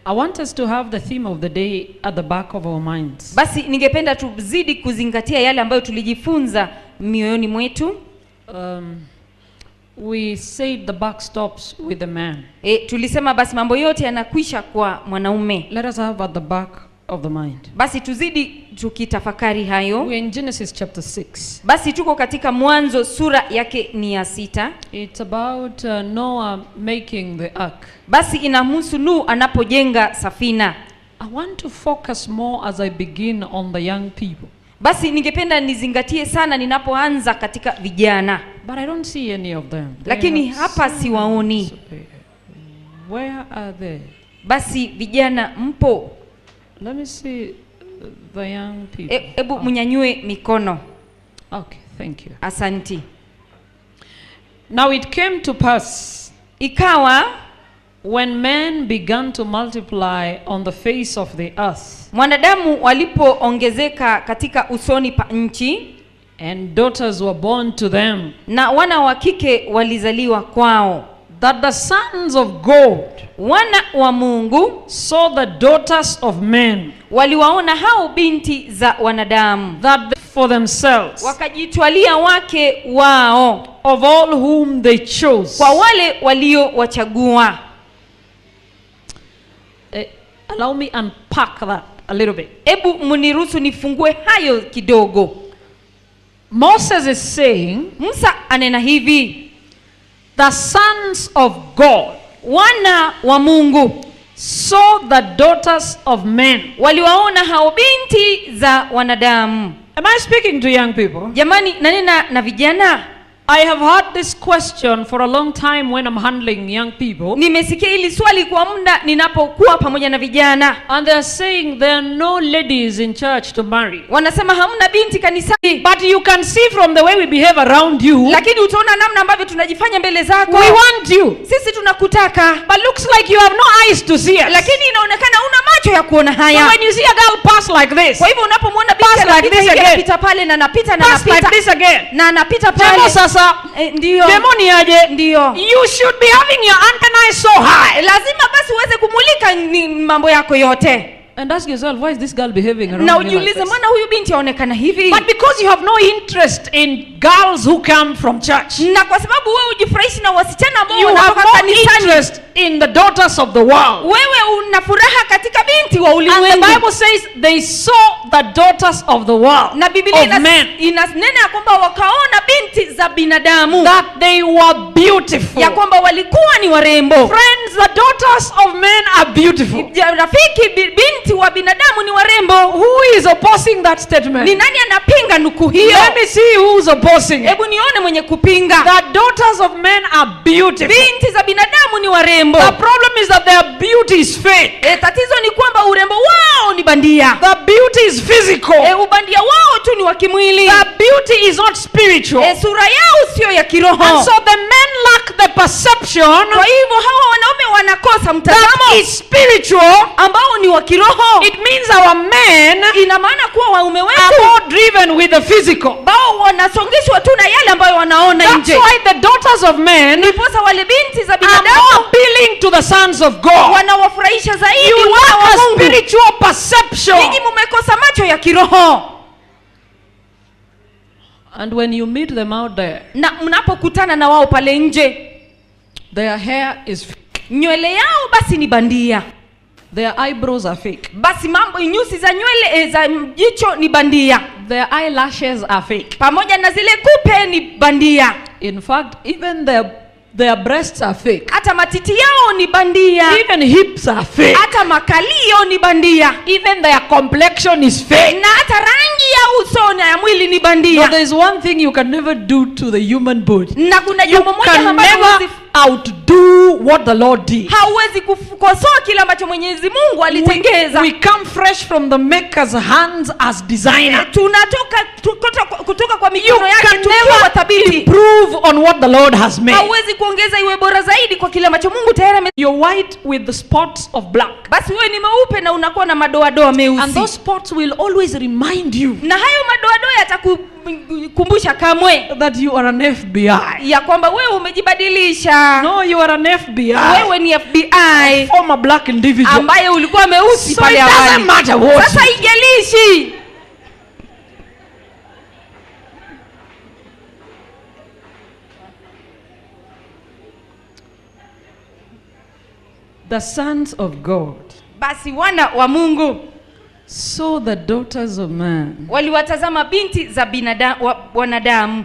I want us to have the theme of the day at the back of our minds. Basi ningependa tuzidi kuzingatia yale ambayo tulijifunza mioyoni mwetu. We said the buck stops with the man. Tulisema basi mambo yote yanakwisha kwa mwanaume. Let us have at the back of the mind. Basi tuzidi tukitafakari hayo. We're in Genesis chapter 6. Basi tuko katika Mwanzo sura yake ni ya 6. It's about Noah making the ark. Basi inamhusu Nuhu anapojenga safina. I want to focus more as I begin on the young people. Basi ningependa nizingatie sana ninapoanza katika vijana. But I don't see any of them. Lakini hapa siwaoni. Where are they? Basi vijana mpo? Let me see the young people. Ebu mnyanyue mikono. Okay, thank you. Asanti. Now it came to pass, ikawa, when men began to multiply on the face of the earth, mwanadamu walipoongezeka katika usoni pa nchi, and daughters were born to them, na wana wa kike walizaliwa kwao, that the sons of God wana wa Mungu, saw the daughters of men, waliwaona hao binti za wanadamu, that they for themselves, wakajitwalia wake wao, of all whom they chose, kwa wale waliowachagua. Allow me unpack that a little bit. Ebu mniruhusu nifungue hayo kidogo. Moses is saying, Musa anena hivi, the sons of God, wana wa Mungu, saw the daughters of men, waliwaona hao binti za wanadamu. Am I speaking to young people? Jamani, nanena na vijana. I have heard this question for a long time when I'm handling young people. Nimesikia hili swali kwa muda ninapokuwa pamoja na vijana. And they are saying there are no ladies in church to marry. Wanasema hamna binti kanisani. But you can see from the way we behave around you. Lakini utaona namna ambavyo tunajifanya mbele zako. We want you. Sisi tunakutaka. But looks like you have no eyes to see us. Lakini inaonekana una macho ya kuona haya. So when you see a girl pass like this. Kwa hivyo unapomwona binti pass like this again. Anapita pale na anapita na pass anapita. Like this again. Na anapita pale. Sasa, ndio. Demoni aje. Ndio. You should be having your antennae so high. Lazima basi uweze kumulika mambo yako yote. And ask yourself, why is this girl behaving around na me like ujiulize this? mbona huyu binti aonekana hivi? But because you have no interest in girls who come from church, na kwa sababu wewe hujifurahishi na wasichana ambao you have wanatoka more kanisani, interest in the daughters of the world. Wewe una furaha katika binti wa And ulimwengu. the Bible says they saw the daughters of the world, na Biblia of men, inanena ya kwamba wakaona binti za binadamu, that they were beautiful, ya kwamba walikuwa ni warembo. Friends, the daughters of men are beautiful. Rafiki, binti wa binadamu ni warembo. Who is opposing that statement? Ni nani anapinga nukuu hiyo? Let me see who's opposing it. Hebu nione mwenye kupinga. The daughters of men are beautiful. Binti za binadamu ni warembo. The problem is that their beauty is fake. Tatizo ni kwamba urembo wao ni bandia. The beauty is physical. Ubandia wao tu ni wa kimwili. The beauty is not spiritual. Sura yao sio ya kiroho. And so the men lack the perception. Kwa hivyo hawa wanaume wanakosa mtazamo that is spiritual, ambao ni wa kiroho. It means our men, ina maana kuwa waume wetu, are more driven with the physical. Bao wanasongeshwa tu na yale ambayo wanaona That's nje. why the daughters of men Ndiposa wale binti za are binadamu more appealing to the sons of God. wanawafurahisha zaidi You wana lack wa a Mungu. spiritual perception. Ninyi mmekosa macho ya kiroho. And when you meet them out there, na mnapokutana na wao pale nje, their hair is fake. Nywele yao basi ni bandia. Their eyebrows are fake. Basi mambo nyusi za nywele za jicho ni bandia. Their eyelashes are fake. Pamoja na zile kupe ni bandia. In fact, even their breasts are fake. Hata matiti yao ni bandia. Even hips are fake. Hata makalio ni bandia. Even their complexion is fake. Na hata rangi ya uso na ya mwili ni bandia. But there is one thing you can never do to the human body. Na kuna jambo You moja can ambalo never outdo what the Lord did. hauwezi kukosoa kile ambacho Mwenyezi Mungu alitengeza. We come fresh from the maker's hands as designer. Tunatoka kutoka kwa You mikono yake can tukiwa never thabiti. improve on what the Lord has made. Hauwezi kuongeza iwe bora zaidi kwa kile ambacho Mungu tayari ame. You're white with the spots of black. Basi wewe ni mweupe na unakuwa na madoadoa And meusi, those spots will always remind you na hayo madoadoa yatakukumbusha kamwe that you are an FBI. ya kwamba wewe umejibadilisha. No, you are an FBI. Wewe ni FBI Former black individual. ambaye ulikuwa meusi So pale it doesn't awali. matter what. Sasa haijalishi. The sons of God Basi wana wa Mungu saw the daughters of man, waliwatazama binti za wanadamu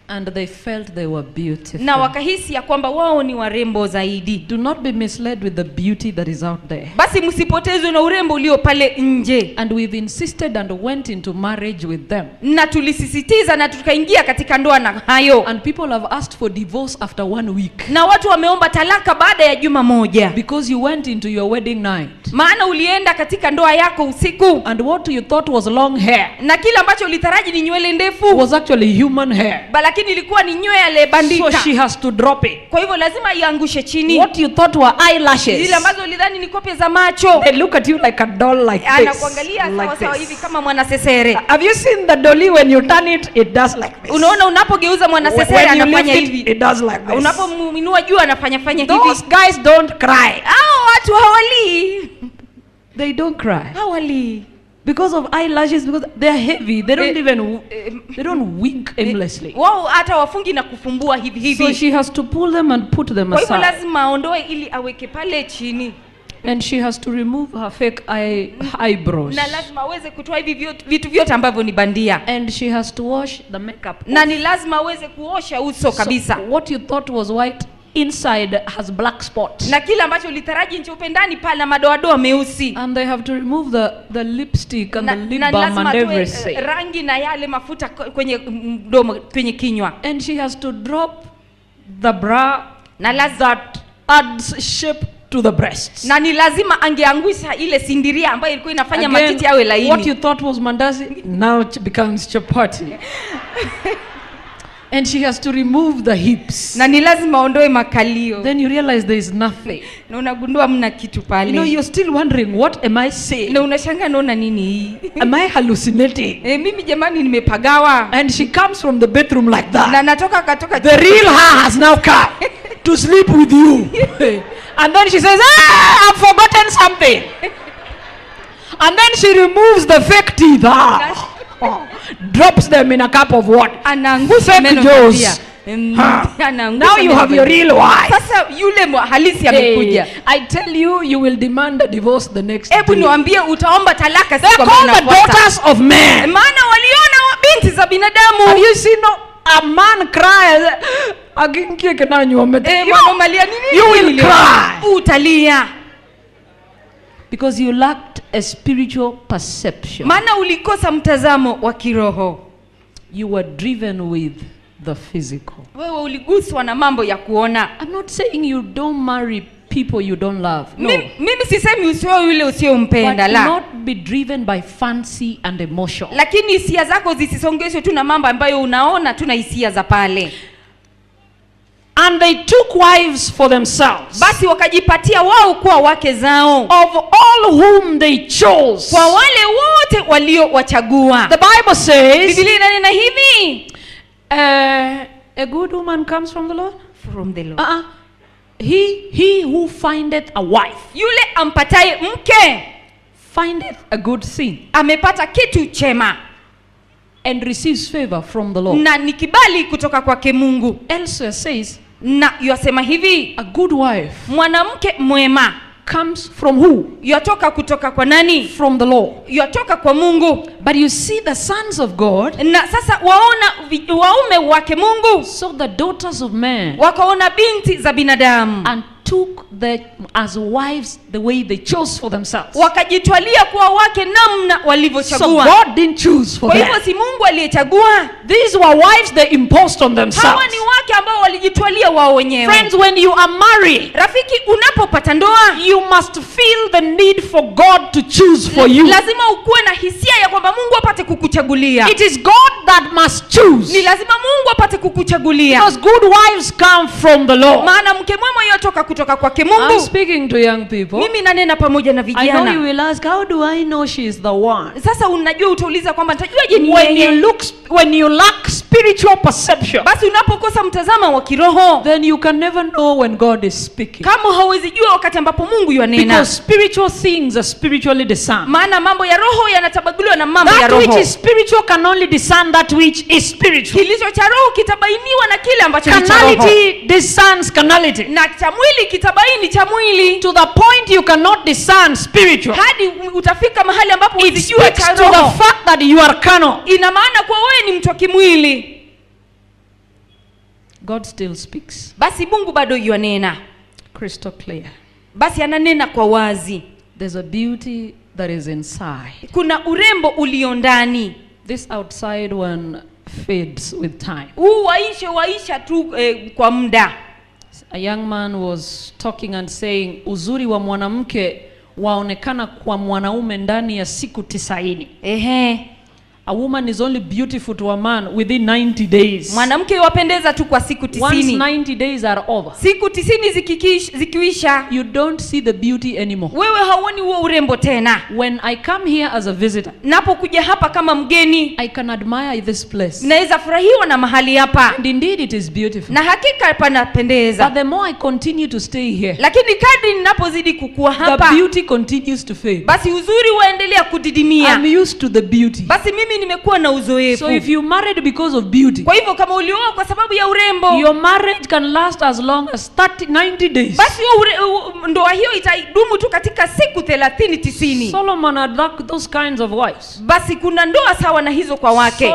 and they felt they were beautiful. na wakahisi ya kwamba wao ni warembo zaidi. Do not be misled with the beauty that is out there. Basi msipotezwe na urembo ulio pale nje. And we've insisted and went into marriage with them. Na tulisisitiza na tukaingia katika ndoa na hayo, And people have asked for divorce after 1 week. na watu wameomba talaka baada ya juma moja, Because you went into your wedding night. maana ulienda katika ndoa yako usiku And what you thought was long hair na kile ambacho ulitaraji ni nywele ndefu was actually human hair. lakini ilikuwa ni nywele So bandika. she has to drop it. Kwa hivyo lazima iangushe chini. What you thought were eyelashes, Zile ambazo ulidhani ni kope za macho, they look at you like a doll, like this. anakuangalia sawa Like sawa hivi this. kama mwanasesere. Have you seen the dolly? When you turn it, it does like this. Unaona, unapogeuza mwanasesere When you anafanya lift it, hivi, it does like this. unapomuinua juu anafanya fanya hivi. Those guys don't cry. Hao watu hawalii, They don't cry hawalii because of eyelashes, because they're heavy. They don't even they don't wink aimlessly. Wao hata wafungi na kufumbua hivi So hivi. she has to pull them and put them Kwa hivyo aside. lazima aondoe ili aweke pale chini, And she has to remove her fake eyebrows. na lazima aweze kutoa hivi vitu vyote ambavyo ni bandia, And she has to wash the makeup. na ni lazima aweze kuosha uso kabisa. So what you thought was white inside has black spots. Na kile ambacho ulitaraji cheupe ndani pale na madoadoa meusi. And they have to remove the lipstick and Na, the lip na balm lazima and atoe everything. rangi na yale mafuta kwenye mdomo, kwenye kinywa. And she has to drop the bra Na that adds shape to the breasts. Na ni lazima angeangusha ile sindiria ambayo ilikuwa inafanya Again, matiti yawe laini. what you thought was mandazi now becomes chapati. And she has to remove the hips. Na ni lazima aondoe makalio. Then you realize there is nothing. Na unagundua mna kitu pale. You know, you're still wondering, what am I saying? Na unashangaa naona nini hii? Am I hallucinating? Mimi jamani nimepagawa. And she comes from the bedroom like that. Na natoka katoka. The real her has now come to sleep with you. And then she says, I've forgotten something. And then she removes the fake teeth. Drops them in a cup of water. Anaangusha Fake meno jaws. bandia. Now you have your real wife. Sasa yule halisi amekuja. Hey, I tell you, you will demand a divorce the next day. Hebu niwaambie utaomba talaka They're siku ambayo called the inafuata. daughters of men. Maana waliona binti za binadamu. Have you seen a man cry? You will cry. Utalia. Because you lacked a spiritual perception. Maana ulikosa mtazamo wa kiroho. You were driven with the physical. Wewe uliguswa na mambo ya kuona. I'm not saying you don't marry people you don't love. No. Mimi sisemi usioe yule usiyompenda, But la. not be driven by fancy and emotion. Lakini hisia zako zisisongeshwe tu na mambo ambayo unaona tu na hisia za pale. And they took wives for themselves. Basi wakajipatia wao kuwa wake zao. Of all whom they chose. Kwa wale wote waliowachagua. The Bible says, Biblia inanena hivi. A good woman comes from the Lord. From the Lord. He who findeth a wife Yule ampataye mke findeth a good thing amepata kitu chema and receives favor from the Lord. Na ni kibali kutoka kwake Mungu. Elsewhere says, Na yasema hivi, a good wife mwanamke mwema comes from who? Yatoka kutoka kwa nani? From the Lord. Yatoka kwa Mungu. But you see the sons of God, Na sasa waona waume wake Mungu, so the daughters of men, wakaona binti za binadamu, and took the as wives the way they chose for themselves. Wakajitwalia kuwa wake namna So walivyochagua. God didn't choose for Kwa hivyo them. si Mungu aliyechagua. These were wives they imposed on themselves. Hawa ni wake ambao walijitwalia wao wenyewe. Friends, when you are married, Rafiki, unapopata ndoa you must feel the need for God to choose for you. lazima ukuwe na hisia ya kwamba Mungu apate kukuchagulia. It is God that must choose. Ni lazima Mungu apate kukuchagulia, Because good wives come from the Lord. maana mke mwema yotoka kutoka kwake I'm Mungu. speaking to young people. Mimi nanena pamoja na I know you vijana. will ask, how do I know she is the one? Sasa unajua, utauliza kwamba nitajuaje ni When you yeye? look, when you lack spiritual perception, Basi unapokosa mtazamo wa kiroho, then you can never know when God is speaking. kama hauwezi jua wakati ambapo Mungu yuanena, Because spiritual things are spiritually discerned. maana mambo ya roho yanatabaguliwa na mambo ya That which roho. is spiritual can only discern that which is spiritual. Kilicho cha roho kitabainiwa na kile ambacho ni cha roho, Carnality discerns carnality. na cha mwili kitabaini cha mwili, To the point you cannot discern spiritual. hadi utafika mahali ambapo It huwezi jua speaks cha to the roho. fact that you are carnal. Ina maana kuwa wewe ni mtu wa kimwili. God still speaks Basi Mungu bado yuanena, crystal clear. basi ananena kwa wazi. There's a beauty that is inside. Kuna urembo ulio ndani. This outside one fades with time. Huu waishe waisha tu kwa muda. A young man was talking and saying, uzuri wa mwanamke waonekana kwa mwanaume ndani ya siku 90. Ehe, A woman is only beautiful to a man within 90 days. mwanamke wapendeza tu kwa siku Once 90. 90 days are over, Siku 90 zikiisha, you don't see the beauty anymore. wewe hauoni huo urembo tena. When I come here as a visitor, Napokuja hapa kama mgeni, I can admire this place. naweza furahiwa na mahali hapa, And indeed it is beautiful. na hakika panapendeza. But the more I continue to stay here, Lakini kadri ninapozidi kukua the hapa, beauty continues to fade. basi uzuri waendelea kudidimia. I'm used to the beauty. Basi mimi nimekuwa na uzoefu. So if you married because of beauty, Kwa hivyo kama ulioa kwa sababu ya urembo, your marriage can last as long as 30, 90 days. basi huo ndoa hiyo itaidumu tu katika siku 30 90. Solomon had those kinds of wives. Basi kuna ndoa sawa na hizo kwa wake.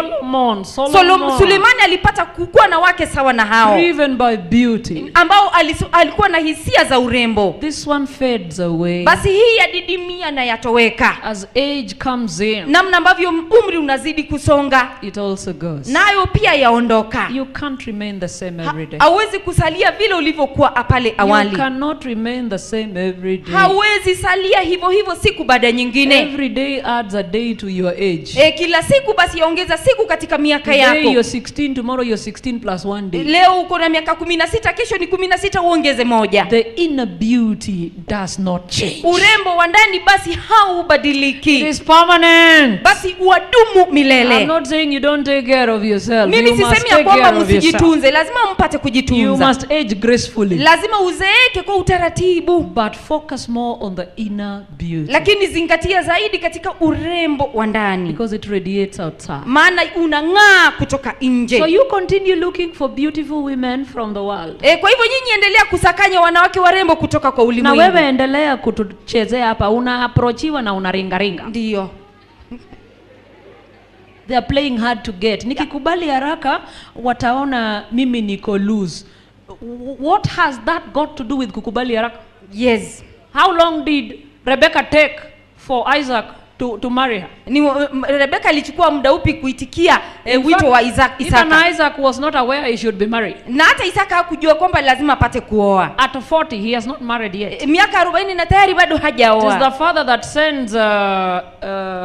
Solomon, Sulemani alipata kukuwa na wake sawa na hao driven by beauty. ambao alikuwa na hisia za urembo. This one fades away Basi hii yadidimia na yatoweka. as age comes in. Namna ambavyo umri unazidi kusonga, It also goes. nayo pia yaondoka. You can't remain the same every day. Hauwezi kusalia vile ulivyokuwa pale You awali. cannot remain the same every day. Hauwezi salia hivyo hivyo siku baada ya nyingine. Every day adds a day to your age. Kila siku basi yaongeza siku katika miaka Today yako. you're 16, tomorrow you're 16 plus 1 day. Leo uko na miaka 16, kesho ni 16, uongeze moja. The inner beauty does not change. Urembo wa ndani basi It haubadiliki, is permanent. basi uadumu I'm milele. not saying you don't take care of yourself. Mimi You must sisemi ya take kwamba care of yourself. msijitunze, lazima mpate You kujitunza, must age gracefully. lazima uzeeke kwa utaratibu, But focus more on the inner beauty. lakini zingatia zaidi katika urembo wa ndani, Because it radiates outside. maana unang'aa kutoka nje. So you continue looking for beautiful women from the world. Kwa hivyo nyinyi endelea kusakanya wanawake warembo kutoka kwa Na ulimwengu. wewe endelea kutuchezea hapa, una-approachiwa na unaringaringa. Ndiyo. They are playing hard to get. Nikikubali haraka wataona mimi niko loose. What has that got to do with kukubali haraka? Yes. How long did Rebecca take for Isaac to marry her? Ni Rebecca alichukua muda upi kuitikia In wito fact, wa even Isaka? Isaac was not aware he should be married. Na hata Isaka hakujua kwamba lazima apate kuoa. At 40 he has not married yet. Miaka 40 na tayari bado It is hajaoa. the father that sends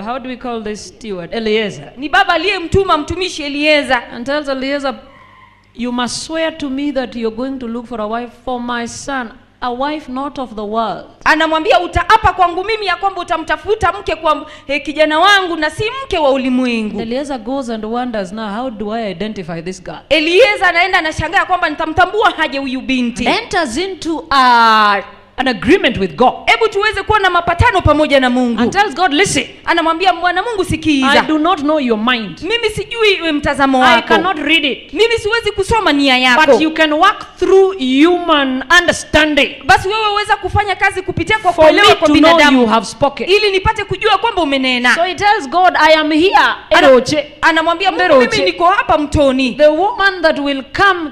how do we call this steward? Eliezer. Ni baba aliyemtuma mtumishi Eliezer And tells Eliezer, you must swear to me that you're going to look for a wife for my son, a wife not of the world. Anamwambia utaapa kwangu mimi ya kwamba utamtafuta mke kwa kijana wangu na si mke wa ulimwengu. Eliezer goes and wonders now, how do I identify this girl? Eliezer anaenda anashangaa kwamba nitamtambua haje huyu binti. Enters into an agreement with God. Hebu tuweze kuwa na mapatano pamoja na Mungu. And tells God, listen, Anamwambia Bwana Mungu, I sikiza. do not know your mind. Mimi sijui mtazamo I wako. cannot read it. Mimi siwezi kusoma nia yako. But you can work through human understanding. Basi wewe weza kufanya kazi kupitia kwa For me kuelewa kwa to know you binadamu have spoken. ili nipate kujua kwamba umenena. So he tells God, I am here. Eroche. Anamwambia Mungu, Nderoche. mimi niko hapa mtoni. The woman that will come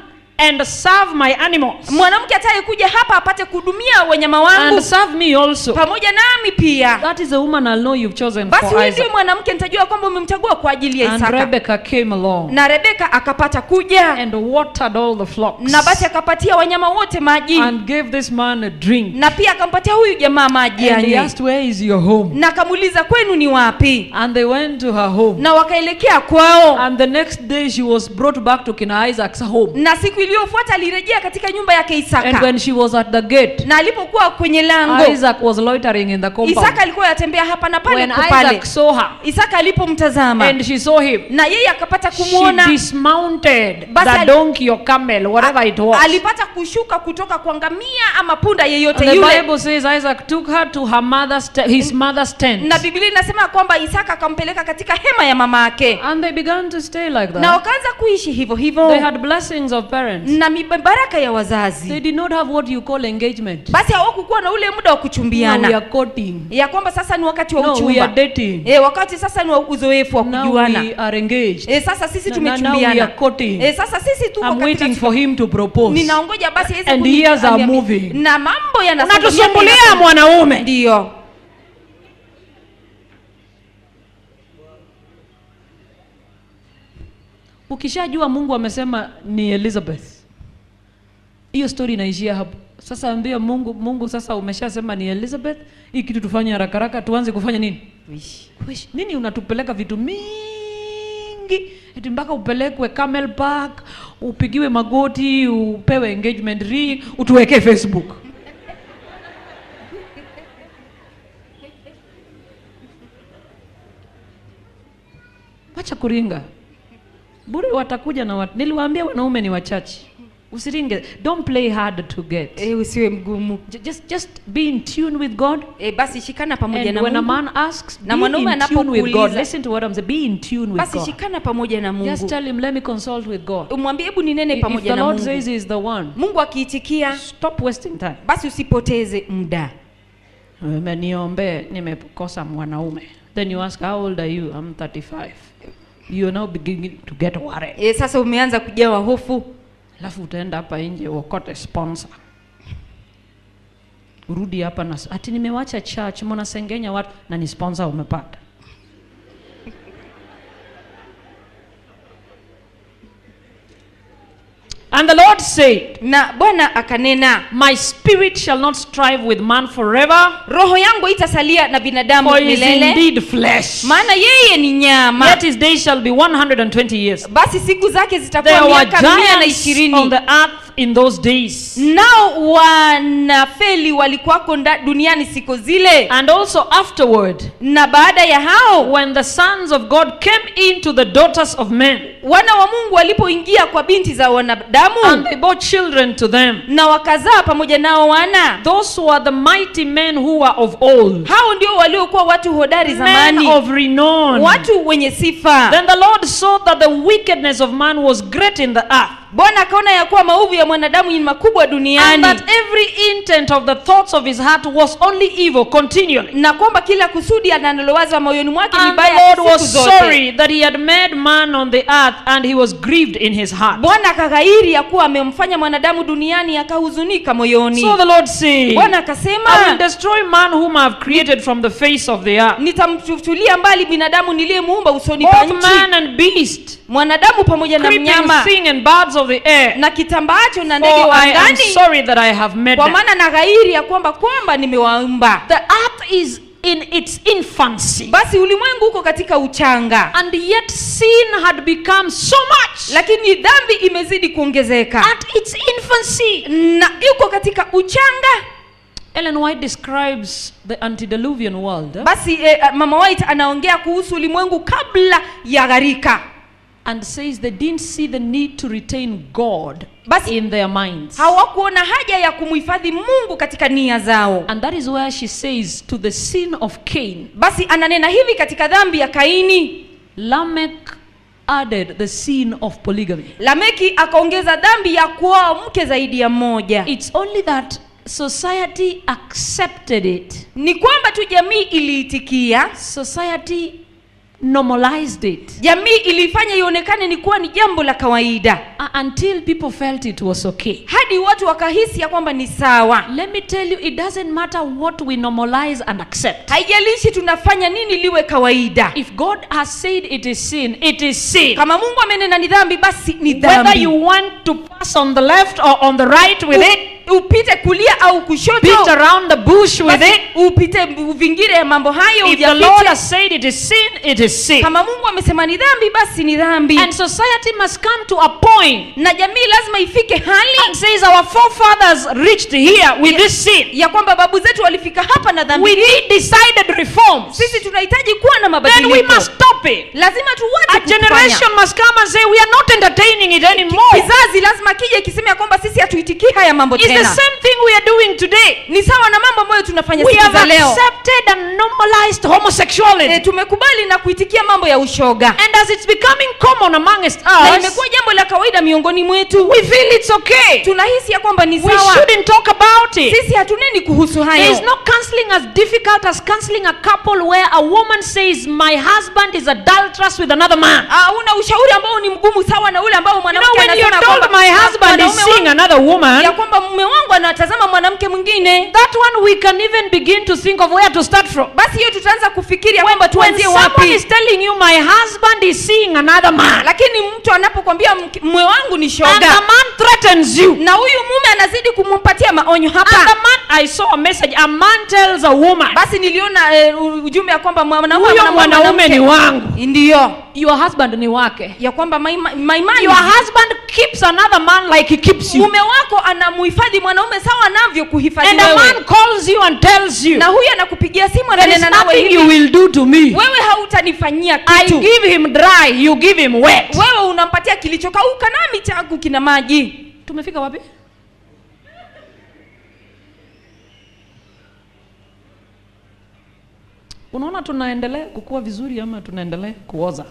and serve my animals Mwanamke atakayekuja hapa apate kuhudumia wanyama wangu and serve me also, pamoja nami pia, that is the woman I'll know you've chosen basi for huyu ndiye Isaac. mwanamke nitajua kwamba umemchagua kwa ajili ya And Isaka. Rebecca came along Na Rebeka akapata kuja and watered all the flocks na basi akapatia wanyama wote maji and gave this man a drink. na pia akampatia huyu jamaa maji And he anywe, asked, where is your home? na akamuuliza kwenu ni wapi, And they went to her home. na wakaelekea kwao. And the next day she was brought back to Kina Isaac's home. Na siku iliyofuata alirejea katika nyumba yake And Isaka, when she was at the gate, na alipokuwa kwenye lango, Isaac was loitering in the compound. Isaka alikuwa yatembea hapa na pale When huko pale. Isaac saw her Isaka alipomtazama and she saw him, na yeye akapata she kumwona, dismounted Basi the donkey or camel, whatever it was. alipata kushuka kutoka kwa ngamia ama punda And yeyote the yule. Bible says Isaac took her to her mother's his mother's tent. Na Biblia inasema kwamba Isaka akampeleka katika hema ya mama yake, And they began to stay like na that. wakaanza kuishi hivyo hivyo They had blessings of parents. na mibaraka ya They wazazi. did not have what you call engagement. Basi hawakukuwa na ule muda wa Now we kuchumbiana, are courting. ya kwamba sasa ni wakati wa No, we are uchumba, dating. wakati sasa ni wa uzoefu wa Now kujuana. we are engaged. Sasa sisi Now we are tumechumbiana. courting. Sasa sisi tuko I'm katika waiting for him to propose. ninaongoja basi aweze And years are moving. Na mambo yanasonga, Unatusumbulia miaka mwanaume. Ndio. Ukishajua Mungu amesema ni Elizabeth, hiyo story inaishia hapo. Sasa ambia Mungu, Mungu sasa umeshasema ni Elizabeth, hii kitu tufanye haraka haraka, tuanze kufanya nini? Kuishi. Nini unatupeleka vitu mingi eti mpaka upelekwe Camel Park, upigiwe magoti, upewe engagement ring, utuwekee Facebook. Wacha kuringa. Bure watakuja na watu. Niliwaambia wanaume ni wachache. Usiringe. Don't play hard to get. Usiwe mgumu. Just be in tune with God. Basi shikana pamoja And na when a Mungu. man asks, Na be mwanaume in tune with God. anapokuuliza, Listen to what I'm saying. Be in tune with basi God. shikana pamoja na Just Mungu. tell him, let me consult with God. Umwambie hebu ninene If pamoja the na Lord Mungu. says he's the one, Mungu akiitikia, stop wasting time. basi usipoteze muda. Niombe, nimekosa mwanaume. Then you ask, how old are you? I'm 35. You are now beginning to get worried. Sasa umeanza kujawa hofu. Alafu utaenda hapa nje uokote sponsor. Urudi hapa na ati nimewacha church, mnasengenya watu na ni sponsor umepata. And the Lord said, Na Bwana akanena, my spirit shall not strive with man forever, roho yangu itasalia na binadamu for he is milele, indeed flesh. maana yeye ni nyama. Yet his days shall be 120 years. Basi siku zake zitakuwa There were miaka giants on 120. the earth in those days. Nao wanafeli walikuwako duniani siku zile. And also afterward, Na baada ya hao, when the sons of God came into the daughters of men, wana wa Mungu walipoingia kwa binti za wanadamu, and they bore children to them, na wakazaa pamoja nao wana. those were the mighty men who were of old, Hao ndio waliokuwa watu hodari men zamani, of renown. watu wenye sifa. Then the Lord saw that the wickedness of man was great in the earth, Bwana akaona ya kuwa maovu ya mwanadamu ni makubwa and duniani, that every intent of the thoughts of his heart was only evil continually. na kwamba kila kusudi analowaza moyoni mwake ni And the baya Lord siku was zote. sorry that he had made man on the earth, and he was grieved in his heart. Bwana akaghairi ya kuwa amemfanya mwanadamu duniani, akahuzunika moyoni. So the Lord said, Bwana I will akasema, destroy man whom I have created from the face of the earth, nitamfutulia mbali binadamu niliyemuumba usoni pa both nchi, man and beast, mwanadamu pamoja na creeping mnyama thing and birds of the air. na kitambaacho na ndege For wa I am angani, sorry that I have made kwa them. maana na ghairi ya kwamba nimewaumba. The earth is in its infancy, Basi ulimwengu uko katika uchanga, and yet sin had become so much lakini dhambi imezidi kuongezeka at its infancy. na yuko katika uchanga. Ellen White describes the antediluvian world, Basi Mama White anaongea kuhusu ulimwengu kabla ya gharika, and says they didn't see the need to retain God Basi in their minds. hawakuona haja ya kumhifadhi Mungu katika nia zao. And that is where she says to the sin of Cain, Basi ananena hivi katika dhambi ya Kaini, Lamech added the sin of polygamy. Lameki akaongeza dhambi ya kuoa mke zaidi ya mmoja. It's only that society accepted it. Ni kwamba tu jamii iliitikia. Society normalized it. Jamii ilifanya ionekane ni kuwa ni jambo la kawaida. Until people felt it was okay. Hadi watu wakahisi ya kwamba ni sawa. Let me tell you, it doesn't matter what we normalize and accept. Haijalishi tunafanya nini liwe kawaida. If God has said it is sin, it is sin. Kama Mungu amenena ni dhambi, basi ni dhambi. Whether you want to pass on the left or on the right with it, upite kulia au kushoto, beat around the bush with it, upite uvingire mambo hayo. If the Lord has said it is sin, it is sin. Kama Mungu amesema ni dhambi, basi ni dhambi. And society must come to a point, na jamii lazima ifike hali, and says our forefathers reached here with this sin, ya kwamba babu zetu walifika hapa na dhambi. We need decided reforms. Sisi tunahitaji kuwa na mabadiliko. Then we must stop it. Lazima tuache. A generation must come and say we are not entertaining it anymore. Kizazi lazima kije kiseme ya kwamba sisi hatuitikii haya mambo tena. It's the same thing we are doing today. Ni sawa na mambo ambayo tunafanya siku za leo. We have accepted and normalized homosexuality. Tumekubali na kuitikia mambo ya ushoga. And as it's becoming common amongst us, na imekuwa jambo la kawaida miongoni mwetu, we feel it's okay. Tunahisi ya kwamba ni sawa. We shouldn't talk about it. Sisi hatuneni kuhusu hayo. There is no counseling as difficult as counseling a couple where a woman says my husband is adulterous with another man. Una ushauri ambao ni mgumu sawa na ule ambao mwanamke anasema when you're told my husband is seeing another woman, ya kwamba mume wangu anatazama mwanamke mwingine. That one we can even begin to think of where to start from. Basi hiyo tutaanza kufikiria kwamba tuanzie wapi. When someone is telling you my husband is seeing another man, lakini mtu anapokuambia mume wangu ni shoga, and the man threatens you, na huyu mume anazidi kumpatia maonyo hapa. And the man, I saw a message, a man tells a woman, basi niliona ujumbe ya kwamba mwanaume ni wangu. Ndio. Your husband ni wake. Ya kwamba my man, your husband keeps another man like he keeps you. Mume wako anamuhifadhi mwanaume sawa anavyo kuhifadhi And wewe. a man calls you and tells you, na huyu anakupigia simu ananena nawe hivi, you will do to me. Wewe hautanifanyia kitu. I give him dry, you give him wet. Wewe unampatia kilichokauka nami changu kina maji. Tumefika wapi? Unaona tunaendelea kukua vizuri ama tunaendelea kuoza?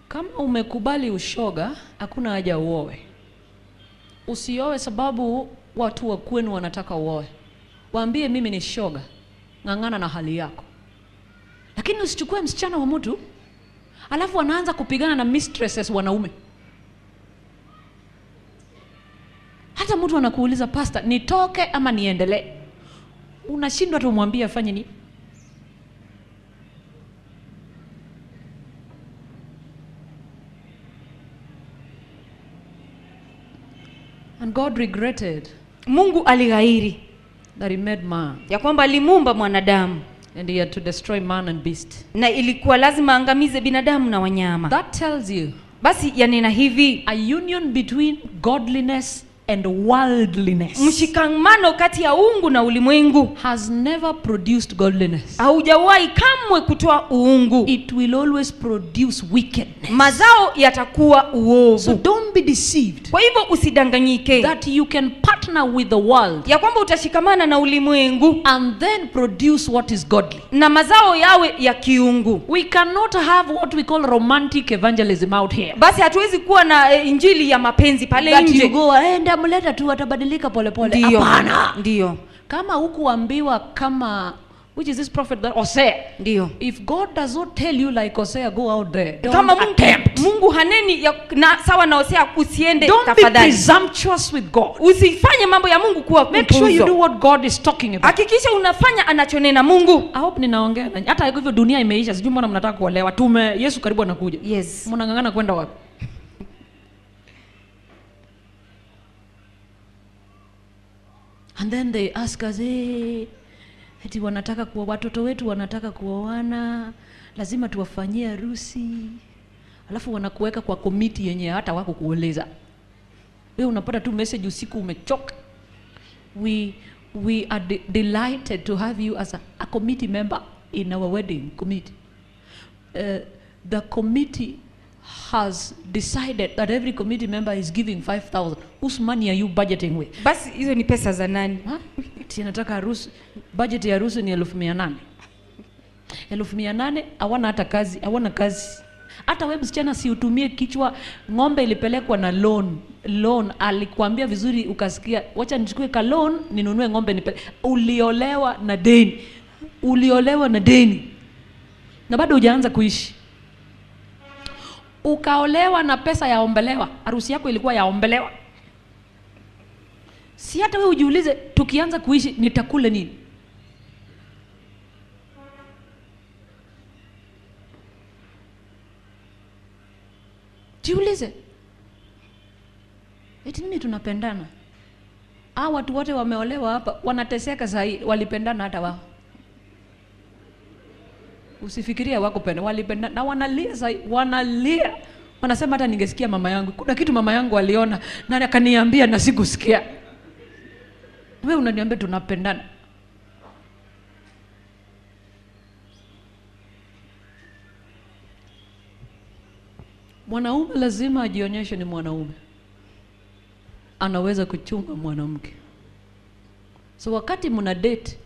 Kama umekubali ushoga, hakuna haja uoe. Usioe sababu watu wa kwenu wanataka uoe. Waambie mimi ni shoga. Ng'ang'ana na hali yako. Lakini usichukue msichana wa mtu, alafu wanaanza kupigana na mistresses wanaume. Hata mtu anakuuliza pastor, nitoke ama niendelee? Unashindwa tu umwambie afanye nini? And God regretted, Mungu alighairi, that he made man, ya kwamba alimuumba mwanadamu, and he had to destroy man and beast. Na ilikuwa lazima angamize binadamu na wanyama. That tells you, basi yanena hivi, a union between godliness and worldliness, mshikamano kati ya uungu na ulimwengu, has never produced godliness. Haujawahi kamwe kutoa uungu. It will always produce wickedness. Mazao yatakuwa uovu. So don't be deceived. Kwa hivyo usidanganyike, that you can partner with the world, ya kwamba utashikamana na ulimwengu, and then produce what is godly, na mazao yawe ya kiungu. We cannot have what we call romantic evangelism out here. Basi hatuwezi kuwa na injili ya mapenzi pale nje. That you go and mleta tu atabadilika pole pole. Hapana. Ndio. Kama hukuambiwa kama, which is this prophet that Hosea. Ndio. If God does not tell you like Hosea, go out there. Don't kama attempt. Mungu haneni ya, na sawa na Hosea usiende Don't tafadhali. be presumptuous with God. Usifanye mambo ya Mungu kuwa Make sure you do what God is talking about. Hakikisha unafanya anachonena Mungu. I hope ninaongea. Hata hivyo dunia imeisha, sijui mbona mnataka kuolewa. Tume Yesu karibu anakuja. Yes. Mnang'ang'ana kwenda wapi? And then they ask us, hey, eti wanataka kuwa watoto wetu wanataka kuoana, lazima tuwafanyie harusi. Alafu wanakuweka kwa komiti yenye hata wako kueleza. Wewe unapata tu message usiku umechoka. We are delighted to have you as a committee member in our wedding committee. The committee has decided that every committee member is giving 5,000. Whose money are you budgeting with? Basi hizo ni pesa za nani? Nataka harusi, budget ya harusi ni 800,000. 800,000 hawana hata kazi, hawana kazi. Hata wewe msichana si utumie kichwa. Ng'ombe ilipelekwa na loan. Loan alikuambia vizuri ukasikia, wacha nichukue ka loan ninunue ng'ombe nipeleke. Uliolewa na deni. Uliolewa na deni. Na bado hujaanza kuishi. Ukaolewa na pesa ya ombelewa. Harusi yako ilikuwa ya ombelewa. Si hata wewe ujiulize, tukianza kuishi nitakula nini? Jiulize. Eti nini tunapendana? Hawa watu wote wameolewa hapa, wanateseka sahi, walipendana hata wao. Usifikirie wako penda, walipendana na wanalia sahi, wanalia. Wanasema hata ningesikia mama yangu. Kuna kitu mama yangu aliona na akaniambia na sikusikia. Wewe unaniambia tunapendana. Mwanaume lazima ajionyeshe ni mwanaume. Anaweza kuchunga mwanamke. So wakati mna date,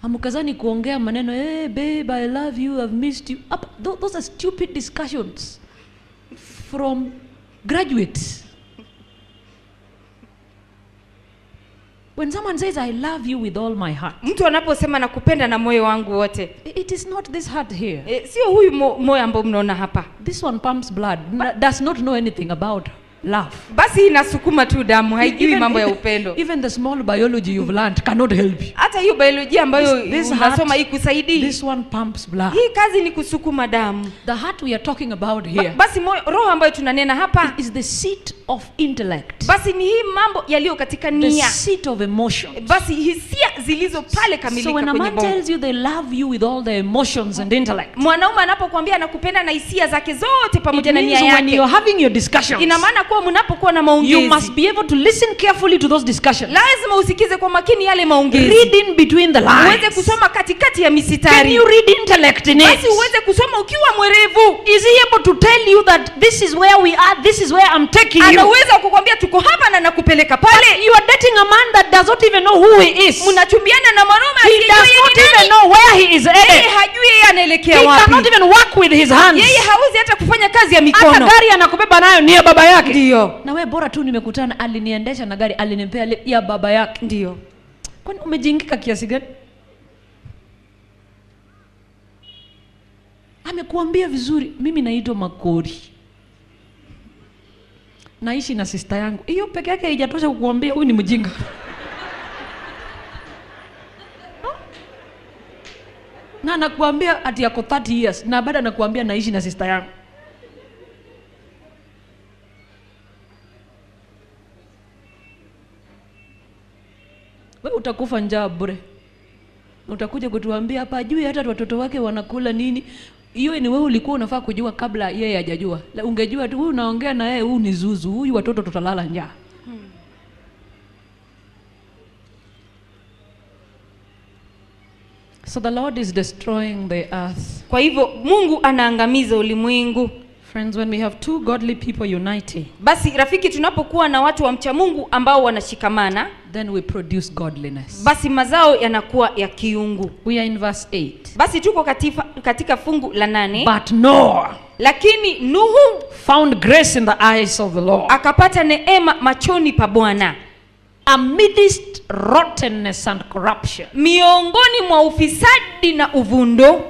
hamkazani kuongea maneno, hey babe, I love you, I've missed you. Those are stupid discussions from graduates. When someone says, I love you with all my heart, Mtu anaposema nakupenda na moyo wangu wote, it is not this heart here. Sio huyu moyo ambao mnaona hapa. This one pumps blood, does not know anything about love. Basi inasukuma tu damu, haijui mambo ya upendo. Even the small biology you've learned cannot help you. Hata hiyo biolojia ambayo This unasoma heart, ikusaidii. this one pumps blood. Hii kazi ni kusukuma damu. The heart we are talking about here Basi moyo, roho ambayo tunanena hapa is the seat of intellect. Basi ni hii mambo yaliyo katika The nia. seat of emotions. Basi hisia zilizo pale kamilika So when a kwenye man bongo. tells you they love you with all their emotions and intellect, Mwanaume anapokuambia anakupenda na hisia zake zote it pamoja na means nia when yake, you're having your discussions, ina maana kuwa mnapokuwa na you maongezi, must be able to listen carefully to those discussions. lazima usikize kwa makini yale maongezi. Read in between the Uweze lines. kusoma katikati ya Can misitari. you read intellect in it? Basi uweze kusoma ukiwa mwerevu. Is he able to tell you that this is where we are, this is where I'm taking you? Anaweza kukwambia tuko hapa na nakupeleka pale. You are dating a man that does not even know who he is. Mnachumbiana na mwanaume He asiyejua does yeye not ni even nani. know where he is Yeye headed. hajui yeye anaelekea He wapi. cannot even work with his hands. Yeye hawezi hata kufanya kazi ya Hata mikono. gari anakubeba nayo ni ya baba yake. Ndio. Na wewe bora tu nimekutana, aliniendesha na gari, alinipea ya baba yake. Ndio. Kwani umejingika kiasi gani? Amekuambia vizuri, mimi naitwa Makori. Naishi na sister yangu. Hiyo peke yake haijatosha kukuambia huyu ni mjinga. Na anakuambia ati yako 30 years na bado anakuambia naishi na sister yangu. Wewe utakufa njaa bure. Utakuja kutuambia hapa ajui hata watoto wake wanakula nini. Hiyo ni wewe ulikuwa unafaa kujua kabla yeye hajajua. Ungejua tu huyu unaongea na yeye, huyu ni zuzu, huyu watoto tutalala njaa. So the Lord is destroying the earth. Kwa hivyo Mungu anaangamiza ulimwengu. Friends, when we have two godly people uniting, Basi rafiki, tunapokuwa na watu wa mcha Mungu ambao wanashikamana, then we produce godliness. basi mazao yanakuwa ya kiungu. We are in verse 8. Basi tuko katika fungu la 8. But Noah Lakini Nuhu found grace in the eyes of the Lord akapata neema machoni pa Bwana amidst rottenness and corruption. miongoni mwa ufisadi na uvundo.